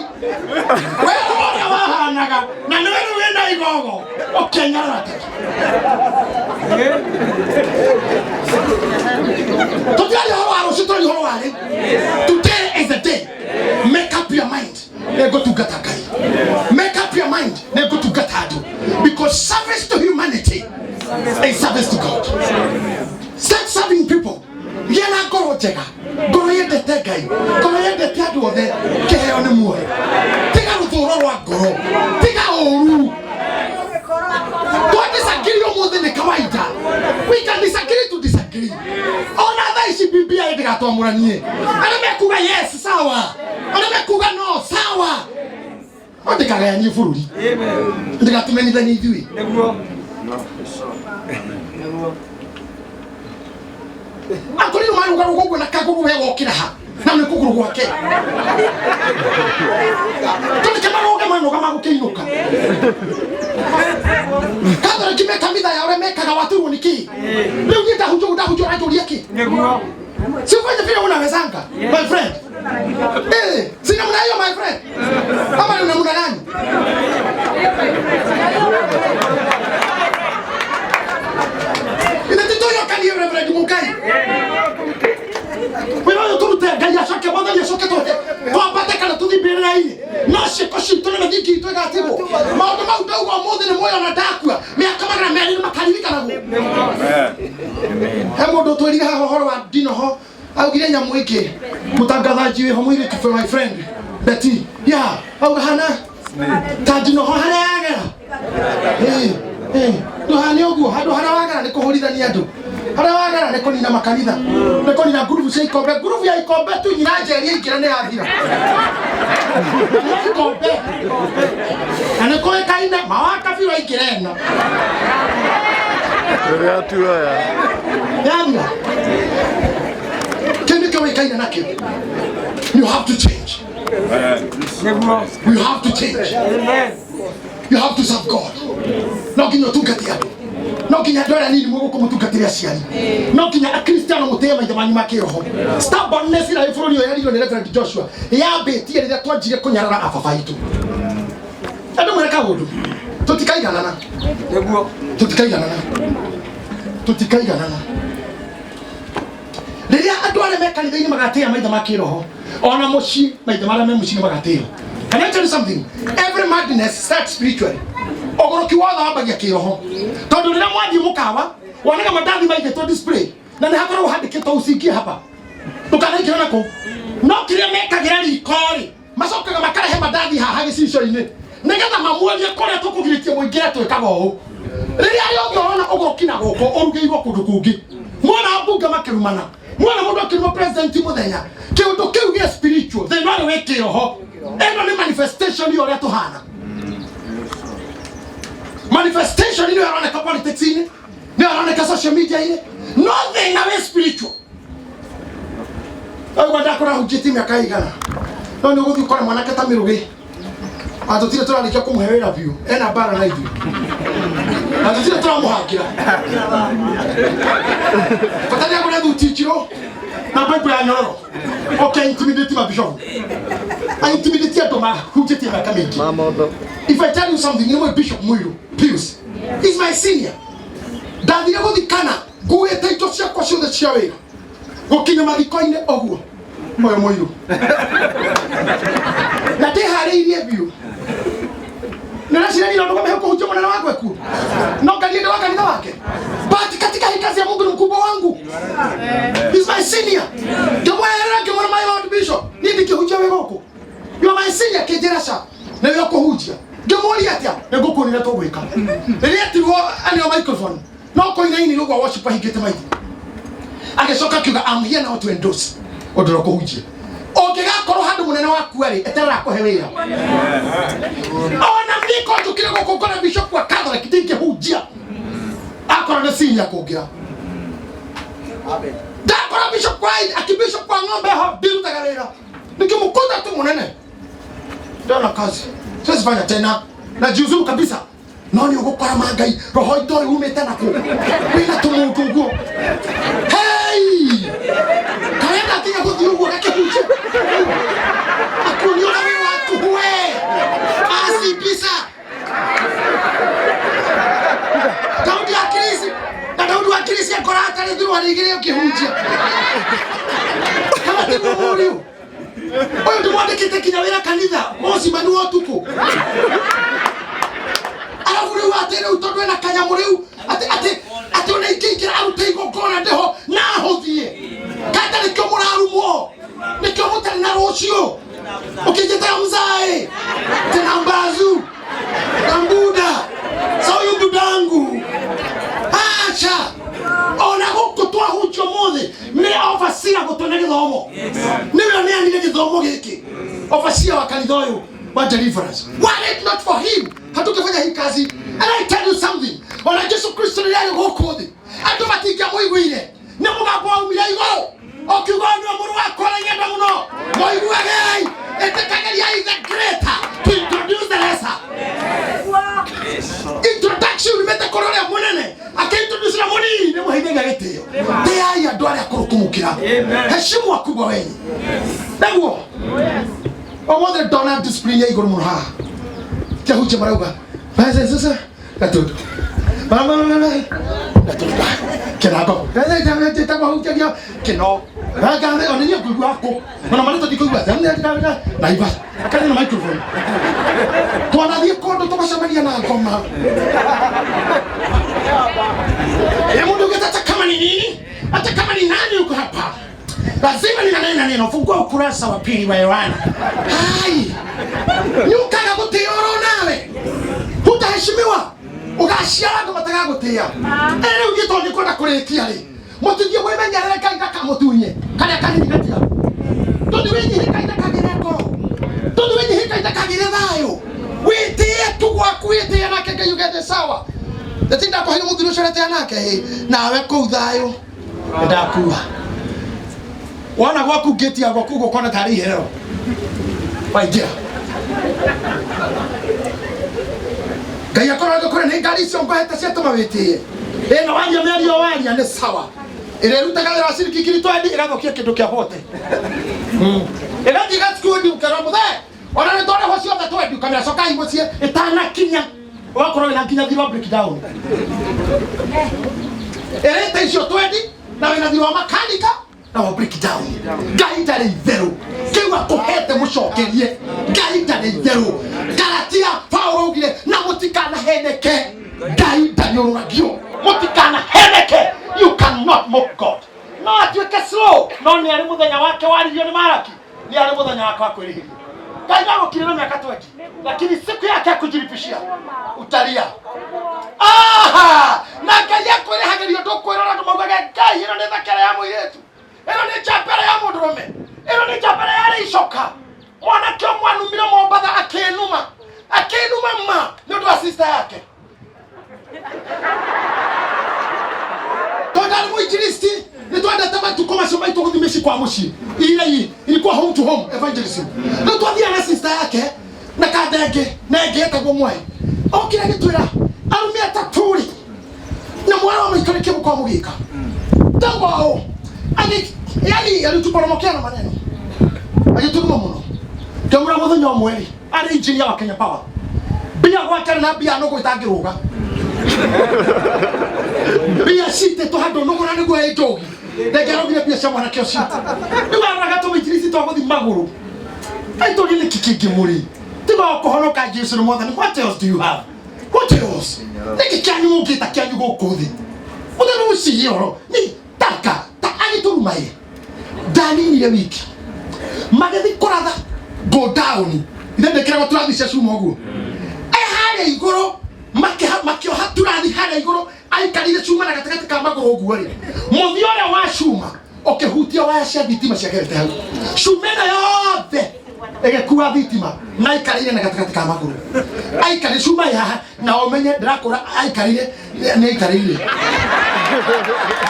We ũrĩa wahanaga na nĩwe rĩu wĩna igogo ũkenyarara ta tũtiaria ũhoro wa rũciũ tũraria ũhoro wa rĩu. Today is the day. Make up your mind. Nĩngũtungata Ngai. Make up your mind. Nĩngũtungata andũ. Because service to humanity is service to God. Start serving people. Gĩa na ngoro njega, ngoro yendete Ngai, ngoro yendete andũ othe, kĩheo nĩ muoyo. Tiga rũthũro rwa ngoro, tiga ũru. Twa disagree ũmũthĩ nĩ kawaida. We can disagree to disagree. Ona thaa ici BBI ndĩgatwamũranie. Arĩa mekuga yes sawa, arĩa mekuga no sawa. No ndĩkagayanie bũrũri, ndĩgatũmenithanie ithuĩ. Akorirwo marũgarũga ũguo na kagũrũ we wokĩra ha na nĩ kũgũrũ gwake tũreke marũge manoga magũkĩinũka Catholic me kanitha ya ũrĩa mekaga waturwo nĩ kĩ rĩu niĩ ndahunjia ũguo ndahunjia ũranjũria kĩ si ufanye vile unawezanga my friend. Si namna hiyo my friend, ama ni namna gani? Ithe kanie Reverend Mukai wĩra ũyũ tũrute Ngai acoke mwathani acoke tũhe twambate kana tũthiĩ mbĩrĩra-inĩ no ciĩko citũ na mĩthingi itũ ĩgatigwo maũndũ mau ndauga ũmũthĩ nĩ muoyo na ndakua mĩaka 200 nĩ makaririkanagwo. He mũndũ ũtwĩrire haha ũhoro wa ndinoho augire nyamũ ĩngĩ mũtangathaji wĩho mũirĩtu for my friend Betty ya auga hana ta ndinoho harĩa yagera ndũhane ũguo handũ harĩa wagera nĩ kũhũrithania andũ harĩa wagera nĩ kũnina makanitha nĩ kũnina ngurubu cia ikombe ngurubu ya ikombe tu nyina njeri aingĩra nĩ yathira ya ikombe na nĩ kũĩkaine mawakabiũ aingĩra ĩno Rĩrĩa tuoya. yathira kĩu nĩkĩo wĩkaine nakĩo. You have to change. You have to change. You have to serve God. No nginya ũtungate andũ. No nginya andũ arĩa anini mũgũkũ mũtungatĩre aciari. No nginya akristiano mũtĩe maithe manyu ma kĩroho. Stubbornness ĩrĩa ĩ bũrũri ũyũ yarirwo nĩ Reverend Joshua yambĩtie rĩrĩa twanjire kũnyarara ababa aitũ. Andũ mwĩre kaũndũ. Tũtikaiganana. Tũtikaiganana. Tũtikaiganana. Rĩrĩa andũ arĩa me kanitha-inĩ magatĩĩa maithe ma kĩroho, ona mũciĩ maithe marĩa me mũciĩ nĩ magatĩĩo. Can I tell you something? Every madness starts spiritually. Ũgũrũki wothe wambagia kĩroho. Tondũ rĩrĩa mwathiĩ mũkawa, wonaga mandathi maigĩtwo display na nĩ hakoragwo handĩkĩtwo usiingie hapa. Ndũkanaingĩre na kũu. No kĩrĩa mekagĩra riko-rĩ, macokaga makarehe mandathi haha gĩcicio-inĩ nĩgetha mamuonie kũrĩa tũkũgirĩtie mũingĩre twĩkaga ũũ. Rĩrĩa rĩothe ũrona ũgũrũki na gũkũ ũrugĩirwo kũndũ kũngĩ, mwona mbunge makĩrumana, mwona mũndũ akĩruma president mũthenya, kĩũndũ kĩu gĩa spiritual thĩna ũrĩa wĩ kĩroho. Ĩno nĩ manifestation ya ũrĩa tũhana. Manifestation nĩyo ĩroneka politics-inĩ, nĩyo ĩroneka social media-inĩ, no thĩna wĩ spiritual. Aigua ndakũra hunjĩtie mĩaka ĩigana no nĩ ũgũthiĩ ũkore mwanake ta mĩrũgĩ na tũtirĩ tũrarĩkia kũmũhe wĩra biũ ena mbara na ithuĩ na tũtirĩ tũramũhangĩra bata nĩ agũre thuti njirũ na mbaibu ya nyororo oke intimidate mabishofu aintimidate andũ mahunjĩtie mĩaka mĩingĩ. If I tell you something, you know Bishop Muiru Pius is my senior. Ndathire gũthikana nguĩte indo ciakwa ciothe cia wĩra gũkinya mathiko-inĩ ũguo ũyũ mũirũ na ndĩharĩirie biũ nĩreciria ndũgame kũhunjia mũnene wakwa ekuo no ngai ndĩ wa kanitha wake but katika hii kazi ya Mungu ni mkubwa wangu. He's my senior. Ngĩmweherera ngĩmwĩra my lord bishop niĩ ndingĩhunjia wĩ gũkũ. You are my senior kĩnjĩra ca nĩwe ũkũhunjia. Ngĩmwĩra Ndangĩkũrĩka rĩrĩa etirwo aneo microphone no kũinainire ũguo worship ahingĩte maitho agĩcoka akiuga, "I'm here now to endorse ũndũ ũrĩa ũkũhunjia. Ũngĩgakorwo handũ mũnene waku arĩ, eterera akũhe wĩra." Ona niĩ ko njũkire gũkũ ngore bishop wa Catholic, ndingĩhunjia akorwo nĩ senior kũngĩra. Ndakora bishop wa akibishop wa ng'ombe ho, ndirutaga wĩra, nikimkuta tu mũnene ndona kazi siwezi fanya tena, najiuzuru kabisa. No nĩ ũgũkora mangai roho itoĩ umĩte nakũ wĩna tũmũndũ ũguo. Hei, karenda nginya gũthiĩ ũguo gakĩhunjia akuonia ũrĩa wĩ waku we acibisa Daudi wa Kirisi na Daudi wa Kirisi akora atarĩ thurwari igĩrĩ ũkĩhunjia kana tiguo? Mũriũ ũyũ ndĩmwandĩkĩte nginya wĩra kanitha mũcimani wa ũtukũ, arabu rĩu atĩ rĩu tondũ ena kanyamũ rĩu atĩ ona ingĩingĩra arute igongona ndĩho na ahũthie kata. Nĩkĩo mũrarumwo, nĩkĩo mũtarĩ na rũciũ. Ũkĩnjĩtaga mzae tena mbazu na mbuda sa ũyũ mbudangu, aca ona gũkũ twahunjio mũthĩ nĩ overseer gũtũne gĩthomo, nĩwe ũneanire gĩthomo gĩkĩ, overseer wa kanitha ũyũ wa Deliverance. Were it not for him, hatungefanya hii kazi. And I tell you something, ona Jesu Kristo rĩrĩa arĩ gũkũ thĩ, andũ matingĩamũiguire, nĩ mũgambo waumire igũrũ ũkiuga, "Nĩwe mũrũ wakwa ũrĩa nyenda mũno, mũiguagei." Ĩtĩkagĩriai the greater to introduce the lesser. Introduction mete kũrĩ ũrĩa mũnene akĩintroduce na mũnini nĩ mũheithagia gĩtĩo. Tĩai andũ arĩa akũrũ kũmũkĩra, heshimu wakubwa wenyu. Naguo ũmũthĩ ndona discipline ya igũrũ mũno haha kĩahunjia marauga basi sasa gatundu gatundu kĩrango tagwahunjagia kĩno rangare ona niĩ ngũigua kũ ona marĩtwa ndikũigua naiva akarĩ na microphone. Twanathiĩ kũndũ tũgacemania na ngoma ya mundu ugĩte, "Hata kama ni nini, hata kama ni nani uko hapa, lazima ninanena neno. Fungua ukurasa wa pili wa Yohana." Hai, nyukaga gũtĩo oro nawe hutaheshimiwa, ũgaciara andũ matagagũtĩa. Rĩu niĩ tondũ nĩkwenda kũrĩkia rĩ, mũtithie mwĩmenyerere Ngai ndakamũtunye karĩa kanini gatigaru, tondũ wĩnyihie Ngai ndakagĩre ngoro, tondũ wĩnyihie Ngai ndakagĩre thayũ. Wĩtĩe tu gwaku, wĩtĩe nake Ngai ugete sawa ndatinda kũheire mũthuri ũcio ũretĩa nake ĩ nawe kũu thayũ ndakua wona gwaku ngĩti ya gwaku gũkona tarĩ iherero waingĩra. Ngai akorwo agĩkũre nĩ ngari icio ngũhete ciatũma wĩtĩe ĩno waria mĩario waria nĩ sawa, ĩrĩa ĩrutaga wĩra wa ciringi 20,000 ĩgathũkia kĩndũ kĩa bote, ĩgathiĩ ĩgakundi ũkerwo mũthee ona nĩ twarĩhwo ciothe twendi ũkamĩra cokai mũciĩ ĩtanakinya ũgakorwo wĩna nginya thirĩ wa breakdown ĩrĩte icio twendi na wĩna thirĩ wa makanika na wa breakdown. Ngai ndarĩ itherũ, kĩu akũhete mũcokerie. Ngai ndarĩ itherũ. Galatia Paulo augire na mũtikanaheneke, Ngai ndanyũrũragio. Mũtikanaheneke, you cannot mock God. No atuĩke slow, no nĩ arĩ mũthenya wake waririo nĩ Maraki, nĩ arĩ mũthenya wake wa kwĩrĩhĩria. Ngai no agũkirĩra mĩaka 20, lakini siku yake ya kujilipishia utalia. Aha! Na Ngai akwĩrĩhagĩria ndũkwĩrora andũ maugage, "Ngai, ĩno nĩ thakere ya mũirĩtu, ĩno nĩ njambere ya mũndũrũme, ĩno nĩ njambere ya rĩicoka." Mwanake ũmwe anumire Mombatha, akĩnuma akĩnuma ma nĩ ũndũ wa sister yake, tondũ arĩ mũinjilisti. Nĩ twendete matukũ macio maitũ gũthiĩ mĩciĩ kwa mũciĩ, ile ilikuwa home to home evangelism. Rĩu twathiaga na sister yake na kandenge na ĩngĩ etagwo mwaĩ, okire agĩtwĩra, "Arũme atatũ rĩ na mwana wa maitũ, nĩkĩ mũkorwo mũgĩka?" Ndauga ũũ, yani alituporomokia na maneno, agĩtũruma mũno. Ngĩmwĩra mũthenya ũmwe rĩ, arĩ engineer wa Kenya Power, mbia gwake arĩ na mbia nũgũ ĩtangĩrũga, mbia citĩtwo handũ nũgũ na nĩguo ĩ njogi ndengĩarũgire mbia cia mwanake ũcio. Rĩu aroraga tũmĩinjilisti twa gũthi magũrũ aitũrie nĩkĩ kĩngĩ mũrĩ tiga o kũhonoka Jesu nĩ Mwathani. What else do you have? What else? Nĩkĩ kĩanyu mũngĩta kĩanyu gũkũ thĩ mũthenya ũcirie ũhoro nĩ taka ta agĩtũruma ĩ ndaninire wiki magĩthi kũratha go down ithe ndĩkĩragwo tũrathi cia cuma ũguo e harĩa igũrũ. Makĩoha turathi harĩa igũrũ aikarire cuma na gatagatĩ ka magũrũ ũguo rĩ mũthia ũrĩa wa cuma ũkĩhutia waya cia thitima ciagerete hau cuma ĩno yothe ĩgĩkua thitima na aikarĩire na gatagatĩ ka magũrũ aikarĩire cuma ĩ haha na ũmenye ndĩrakũra aikarĩire nĩ aikarĩire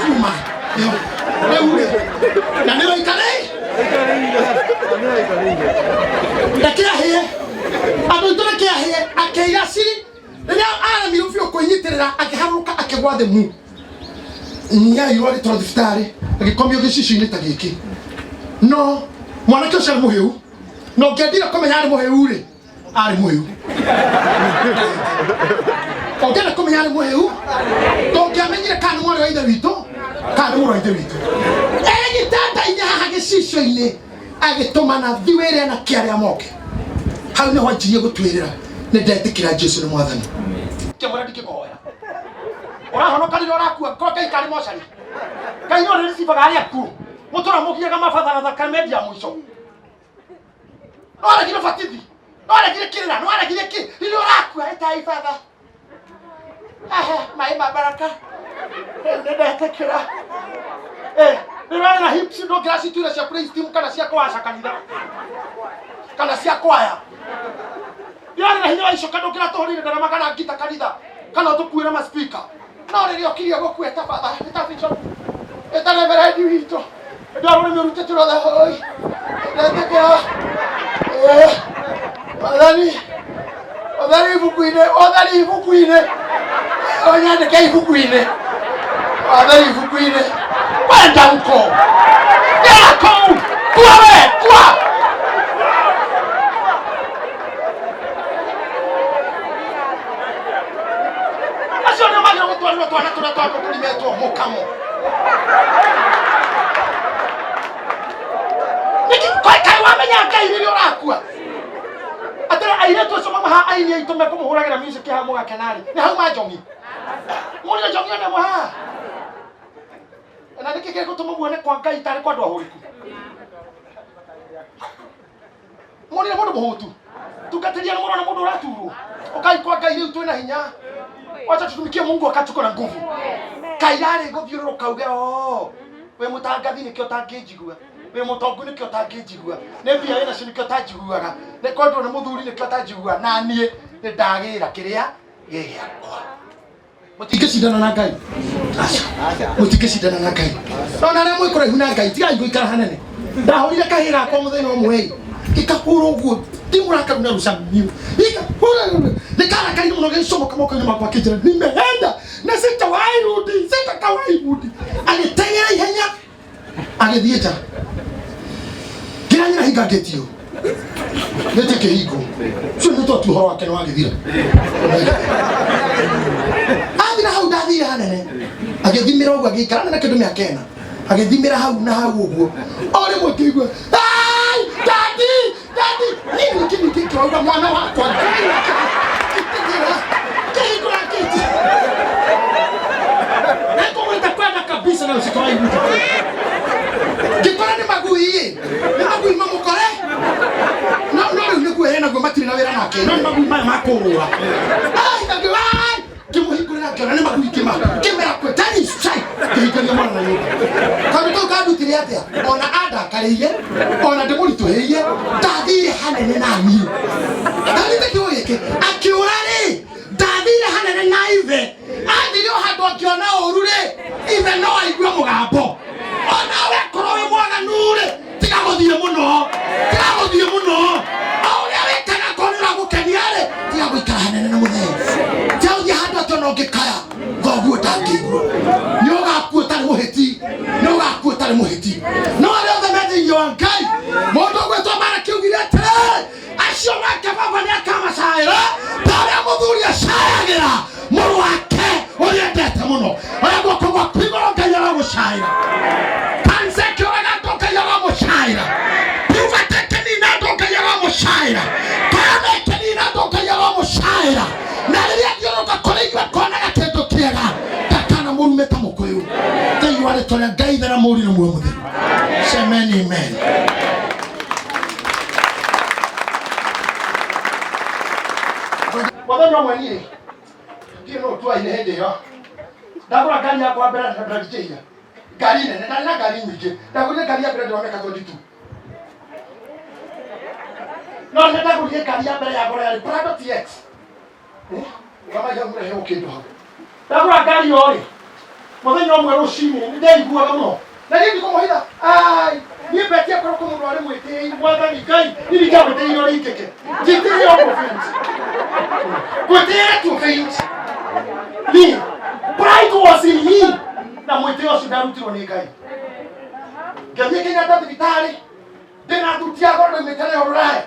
cuma ĩyo rĩu rĩ na nĩyo aikarĩire reke ahĩe andũ aitũ reke ahĩe akĩira ciri rĩrĩa aremirwo biũ kwĩnyitĩrĩra akĩharũrũka akĩgwa thĩ mu nĩairwo agĩtwarwo thibitarĩ agĩkomio gĩcicio-inĩ ta gĩkĩ no mwanake ũcio arĩ mũhĩu na ũngĩendire kũmenya arĩ mũhĩu rĩ arĩ mũhĩu ũngĩenda kũmenya arĩ mũhĩu ndũngĩamenyire kana nĩ mwarĩ wa ithe witũ kana nĩ mũrũ wa ithe witũ e gĩtanda-inĩ haha gĩcicio-inĩ agĩtũmana thi wĩre anake arĩa moke hau nĩho anjirie gũtwĩrĩra nĩ ndetĩkĩra Jesu nĩ mwathani kĩmwĩra ndingĩkũhoera ũrahonoka rĩrĩa ũrakua ko Ngai karĩ mocarĩ Ngai no rĩrĩcibaga arĩa akuũ mũtũra mũgiaga mabatha na thakame ya mũico no aregire batithi no aregire kĩrĩra no aregire kĩ rĩrĩa ũrakua ĩtai batha ehe maĩ ma baraka rĩu nĩ ndetĩkĩra rĩrĩa ũrĩ na hips ndũngĩracituire cia praise team kana cia kũwaca kanitha kana cia kwaya rĩrĩa ũrĩ na hinya wa icoka ndũngĩratũhũrĩire ndarama kana ngita kanitha kana ũtũkuĩre ma speaker no rĩrĩa ũkirie gũkua ĩta batha ĩta bishop ĩta reverendi witũ ndwa rũrĩmĩ ũrutĩte rothe hoi ndetĩkĩra wathani wathani ibuku-inĩ wathani ibuku-inĩ ũnyandĩke ibuku-inĩ wathani ibuku-inĩ kwenda huko gera kũu kua we kua acio nĩo magĩrĩirwo gũtwarĩrwo twana tũrĩa twakwo tũrimetwo mũkamo nĩkĩ kaĩ wamenya Ngai rĩrĩa ũrakua atĩrĩ airĩtu acio mamaha aini aitũ mekũmũhũragĩra music haha mũgakena-rĩ nĩ hau ma njongi mũrire njongi one ĩmwe haha na nĩkĩ gĩgũtũma muone kwa Ngai tarĩ kwa andũ ahũrĩku mũrire mũndũ mũhũtu tungatĩria nĩ mũrona mũndũ ũraturwo ũkai kwa Ngai rĩu twĩna hinya wacha tutumikie Mungu wakati tuko na nguvu kairarĩ gũthiũrũrũka uge oo wĩ mũtangathi nĩkĩo ũtangĩnjigua wĩ mũtongu nĩkĩo ũtangĩnjigua nĩ mbia wĩ nacio nĩkĩo ũtanjiguaga nĩ kwendwo nĩ mũthuri nĩkĩo ũtanjiguaga na niĩ nĩ ndagĩra kĩrĩa gĩ gĩakwa mũtingĩcindana na Ngai aca mũtingĩcindana na Ngai no na arĩa mwĩ kũraihu na Ngai tigai gũikara hanene ndahũrire kahĩ gakwa mũthenya ũmwe gĩkahũra ũguo ndimũrakaru na rũcamiu gĩkahũra nĩkarakarire mũno gĩcomoka moko-inĩ makwa akĩnjĩra nimeenda na sitawahi rudi sitakawahi rudi agĩteng'era ihenya agĩthiĩ nja ngĩra nyina hinga ngĩti ĩyo gĩti kĩhingo ũcio nĩ twatu ũhoro wake nĩ wagĩthira athira hau ndathire hanene agĩthimĩra ũguo agĩikara na kĩndũ mĩaka ĩna agĩthimĩra hau na hau ũguo o rĩmwe ngĩigua "Ai, dadi dadi nini kĩni kĩkĩrauga mwana wakwa Ngai ngĩtigĩra kĩhingũra ngĩti nakũgwĩta kwenda kabisa na usikawahi rudi ngĩkora nĩ magui ĩ nĩ magui mamũkore no no rĩu nĩguo ena guo matirĩ na wĩra nake no nĩ magui maya makũrũra ai ngĩwa ngĩmũhingũrĩra ngĩona nĩ magui ngĩma ngĩmera kwe tani strike ngĩhingĩria mwana na nyũmba kaũndũ kau kandutire atĩa ona andakarĩire ona ndĩmũritũhĩire ndathire hanene na niĩ ndathire kiugo gĩkĩ akĩũra rĩ ndathire hanene na ithe athire o handũ akĩona ũru rĩ ithe no aigue mũgambo onawe korwo wĩ mwaganu rĩ tiga gũthiĩ mũno tiga gũthiĩ mũno o ũrĩa wĩkaga korwo nĩ ũragũkenia rĩ tiga gũikara hanene na mũthee tiga gũthiĩ handũ atĩ ona ũngĩkaya thoguo ndangĩigua nĩ ũgakua ũtarĩ mũhĩti nĩ ũgakua ũtarĩ mũhĩti no arĩa othe me thĩinĩ wa Ngai mũndũ ũgwĩtwo Maraki augire atĩrĩ acio nake baba nĩ akamacaĩra ta ũrĩa mũthuri acayagĩra mũrũ wake ũrĩa endete mũno oya guoko gwaku igũrũ Ngai aragũcaĩra kansa ĩkĩũraga andũ Ngai aramũcaĩra poverty ĩkĩnina andũ Ngai aramũcaĩra korona ĩkĩnina andũ Ngai aramũcaĩra na rĩrĩa athiũrũrũka kũrĩ ithuĩ akonaga kĩndũ kĩega ndakana mũrume ta mũkũyũ thĩinĩ wa rĩtwa rĩa Ngai Ithe na Mũriũ na Muoyo Mũtheru semeni amen mũthenya ũmwe niĩ Ndiũ no twaine hĩndĩ ĩyo. Ndagũra ngari yakwa mbere na ndangĩhia. Ngari nene, ndarĩ na ngari nyingĩ. Ndagũrire ngari ya mbere ndĩrona mĩaka 22. No nĩ ndagũrire ngari ya mbere ya goro yarĩ Prado TX. Eh? Ũkamaiga mũrehe kĩndũ hau. Ndagũra ngari ĩyo rĩ, mũthenya ũmwe rũcinĩ nĩ ndeiguaga mũno. Na niĩ ndikũmũhitha, ai, niĩ mbetie korwo kwĩ mũndũ warĩ mwĩtĩi, mwathani Ngai, niĩ ndingĩamwĩtĩire ũrĩa ingĩke. Njĩtĩĩre ũguo faint. Ngwĩtĩĩre tu faint. Niĩ, pride was in me. Na mwĩtĩo ũcio ndarutirwo nĩ Ngai. Ngĩthiĩ Kenyatta thibitarĩ, ndĩna thuti ya goro ndaumĩte nayo Rũraya.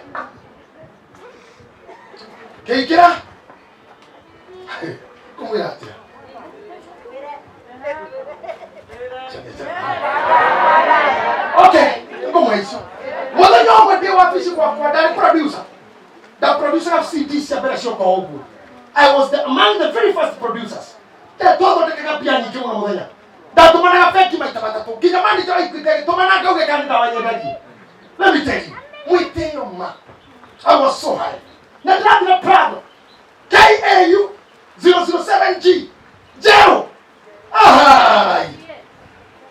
Ngĩingĩra, ngũmwĩra atĩa? Okay, ngũmwe icio. Mũthenya ũmwe ndĩ wabici gwakwa ndarĩ producer. The producer of CD cia mbere cioka ũguo. I was the, among the very first producers. Twathondekaga mbia nyingĩ mũno mũthenya. Ndatũmanaga bengi maita matatũ nginya manager wa Equity agĩtũmana ngauge kana nĩ ndawa nyendagia. Let me tell you, mwĩtĩo ma. I was so high. Na ndĩrathire Prado KAU 007G njerũ. Ahai.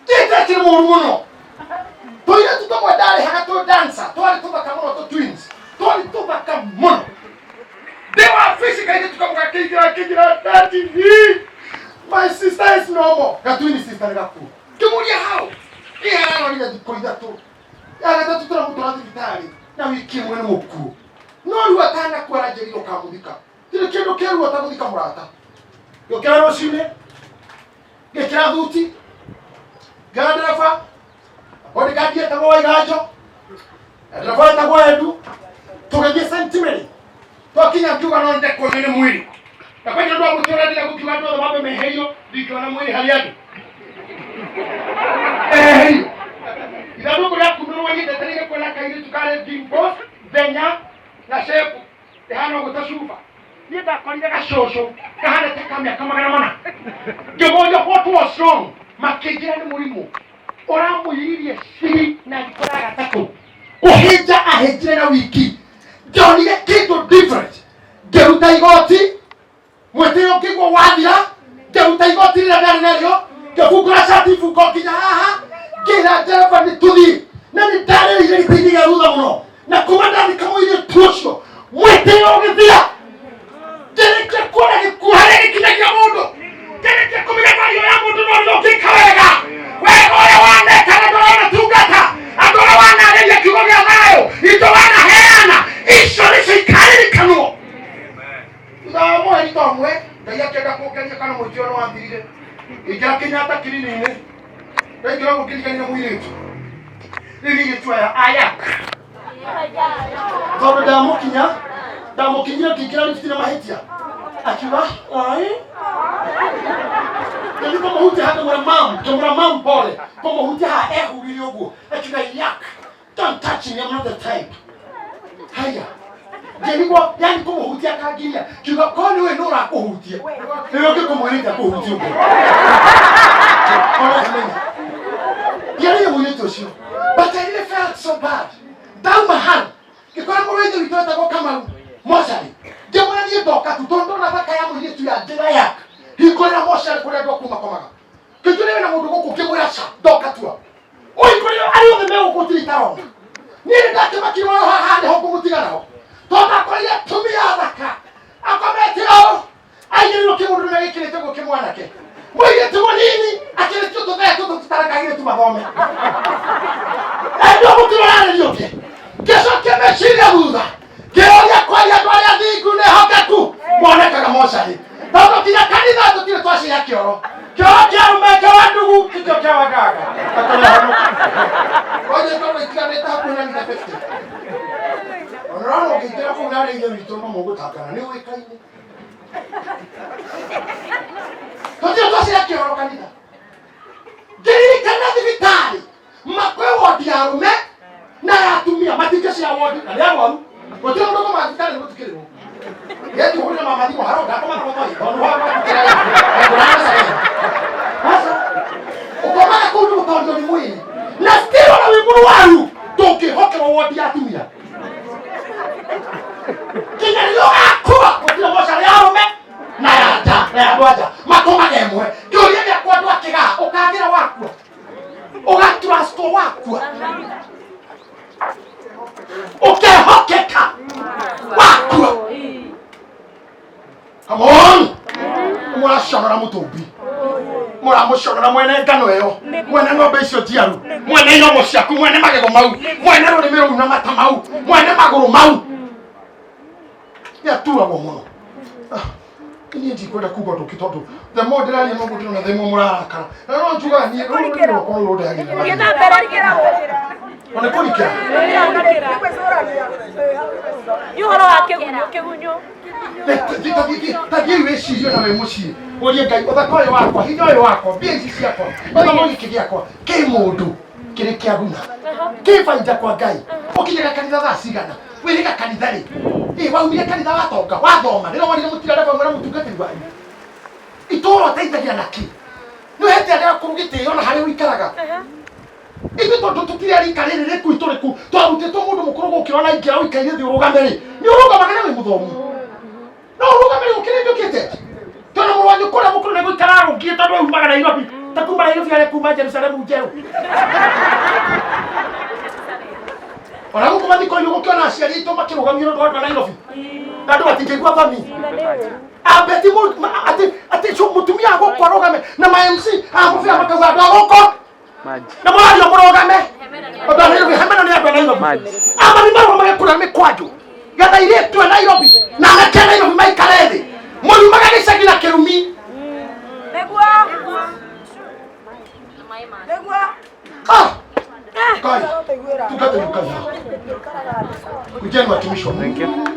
Gĩte kĩrĩ mũru mũno. Tũirĩtu tũmwe ndarĩhaga twĩ dancer, twarĩ tũthaka mũno tũ twins. Twarĩ tũthaka mũno. Ndĩ wabici kairĩtu kamwe gakĩingĩra kĩnjĩra daddy, my sister is no more. Gatwini sister nĩ gakuo. Ngĩmũria hau. Ĩ ararorire thikũ ithatũ. Ya gatatũ tũramũtwara thibitarĩ na wiki ĩmwe nĩ mũkuũ. No rĩu atanakua aranjĩrire ũkamũthika. Tirĩ kĩndũ kĩruo ta gũthika mũrata. Ngĩũkĩra rũcinĩ, ngĩkĩra thuti, ngĩoya ndereba, bodyguard etagwo Waiganjo, na ndereba etagwo Edu, tũgĩthiĩ St. Mary. Twakinya ngiuga no nyende kuonio nĩ mwĩrĩ. Na kwanja andũ a gũtũra ndĩra gũkiuga andũ othe mambe meherio, ndingĩona mwĩrĩ harĩ andũ. Eherio. Ithandũkũ rĩakunũrwo niĩ ndetereire kuona kairĩtu karĩ dimples, thenya na shape ĩhana ũguo ta cuba. Niĩ ndakorire gacũcũ kahana ta ka mĩaka 400. Ngĩmoria what was wrong, makĩnjĩra nĩ mũrimũ ũramũiririe ciri na thikũ ya gatatũ. Kũhĩnja ahĩnjire na wiki. Ndonire kĩndũ different. Ngĩruta igoti mwĩtĩo ngĩguo wathira ngĩruta igoti rĩrĩa ndarĩ narĩo ngĩbungũra cati ibungo nginya haha ngĩra ndereba nĩ tũthiĩ na nĩ ndarĩrĩire gĩtĩ-inĩ gĩa thutha mũno na kuma ndathika mũirĩtu ũcio mwĩtĩo ũgĩthira ngĩrĩkia kuona gĩkuũ harĩa gĩkinyagia mũndũ ngĩrĩkia kũmenya vario ya mũndũ no rĩo ũngĩka wega wega ũrĩa waneka na andũ arĩa wanatungata andũ arĩa wanarĩria kiugo gĩa thayũ indo wanaheana icio nĩcio ikaririkanwo thutha wa mweri ta ũmwe Ngai akĩenda kũngeria kana mwĩtĩo nĩ wathirire ingĩra Kenyatta kirini-inĩ ndaingĩra ũguo ngĩriganĩra mũirĩtu rĩu nĩ airĩtu aya aya tondũ ndamũkinya ndamũkinyire ngĩingĩra lift na mahĩtia akiuga ai ngĩthiĩ kũmũhutia ha ngĩmwĩra mam ngĩmwĩra mam pole kũmũhutia ha ehurire ũguo akiuga yak don't touch me I'm not the type haya ngĩrigwo yani kũmũhutia akangiria kiuga ko nĩ ũĩ nũ ũrakũhutia nĩwe ũngĩkũmwĩrĩte akũhutie ũguo ona kamenya ndiarĩire mũirĩtu ũcio but I really felt so bad ndauma hau ngĩkora mũrũ wa ithe witũ etagwo Kamau mocarĩ ngĩmwĩra niĩ ndoka tu tondũ ndona thaka ya mũirĩtu ya njĩra yak hingũrĩra mocarĩ kũrĩa andũ a kuma komaga ngĩnjũria wĩna mũndũ gũkũ ngĩmwĩra ca ndoka tua ũikũrĩra arĩa othe me gũkũ tirĩ itarona niĩ nĩ ndakĩmakire ũyũ haha nĩho ngũmũtiga naho tondũ akorire atumia athaka akomete ũũ aigĩrĩirwo kĩmũndũ na gĩkĩrĩte ũguo kĩmwanake mũirĩtu mũnini akĩrĩtio tũthee tũtũ tũtarakagĩrĩtu mathome endwo mũtino ũrarĩrio ũngĩ ngĩcokia meciria thutha ngĩũria kwaria andũ arĩa thingu nĩ hokeku monekaga mocarĩ tondũ nginya kanitha tũtirĩ twaciya kĩoro kĩoro kĩa arũme kĩoro ndugu tikĩo kĩa wagaga atũrehonoka onye tondũ itiganĩte hakuhĩ na mita 50 ona ũrona ũngĩingĩra kũu narĩ ithe witũ no mũgũtangana nĩ ũĩkaine tũtirĩ twaciya kĩoro kanitha ngĩririkana thibitarĩ makwĩ wodi ya arũme na ya atumia matingĩ cia wodi na nĩ arwaru gũtirĩ mũndũ ũkomaga thibitarĩ nĩ gũtukĩrĩrwo yetuhũrĩra mama thimũ haro ndakoma na gũtoi tondũ sasa ũkomaga kũu nĩ gũtorio nĩ mwĩrĩ na still ona wĩ mũrwaru ndũngĩhokerwo wodi ya atumia nginya rĩrĩa ũgakua gũtirĩ mocarĩ ya arũme na ya nja na ya Wakua ũgatrustwo wakua ũkehokeka wakua. Come on, mũraconora mũtũmbi, mũramũconora mwene ngano ĩyo, mwene ng'ombe icio njiaru, mwene iromo ciaku, mwene magego mau, mwene rũrĩmĩ rũu na mata mau, mwene magũrũ mau. Nĩ aturagwo mũno. Ah, niĩ ndikwenda kuga ũndũ ũngĩ tondũ the more ndĩraria noguo ndĩrona the more mũrarakara, na no njugaga niĩ rũrĩmĩ rwakwa rũrũ rũndehagĩra mathĩna. Ona kũrikĩra. Nĩ ũhoro wa kĩgunyũ kĩgunyũ. Tathiĩ wĩcirie na wĩ mũciĩ ũrie Ngai, ũthaka ũyũ wakwa, hinya ũyũ wakwa, mbia ici ciakwa, gĩthomo gĩkĩ gĩakwa kĩ mũndũ kĩrĩ kĩaguna kĩ baida kwa Ngai? Ũkinyaga kanitha thaa cigana? Wĩrĩga kanitha rĩ? Ĩ waumire kanitha watonga wathoma rĩrĩa worire mũtirare vamwe na mũtungatĩri wanyu itũũra ũteithagia nakĩ? Nĩ ũhete arĩa akũrũ gĩtĩo na harĩa ũikaraga? Ithuĩ tondũ tũtirĩ a rika rĩrĩ rĩku itũrĩku twarutĩtwo mũndũ mũkũrũ gũkĩra ona ingĩra ũikaire thĩ ũrũgame rĩ, nĩ ũrũgamaga na wĩ mũthomu no ũrũgame rĩ gũkĩrĩ njũkĩte tondũ mũrũ wa nyũkwa ũrĩa mũkũrũ nĩ gũikara arũngiĩ tondũ aumaga Nairobi, ta kuma Nairobi arĩa kuma Jerusalemu njerũ. Ona gũkũ mathiko-inĩ gũkĩona aciari aitũ makĩrũgamio nĩ ũndũ wa andũ a Nairobi na andũ matingĩigua thoni ambeti atĩ atĩ mũtumia agũkũ arũgame na ma MC amũbĩa makauga andũ agũkũ na mũrario mũrũgame andũ a Nairobi hemeno nĩ andũ a Nairobi amani marũgamage kũrĩa mĩkwanjũ getha airĩtu a Nairobi na anake a Nairobi maikare thĩ mũriumaga gĩcagi na kĩrumi. Ah! Kai, tungatĩri kai. Kujeni watumishi wa Mungu.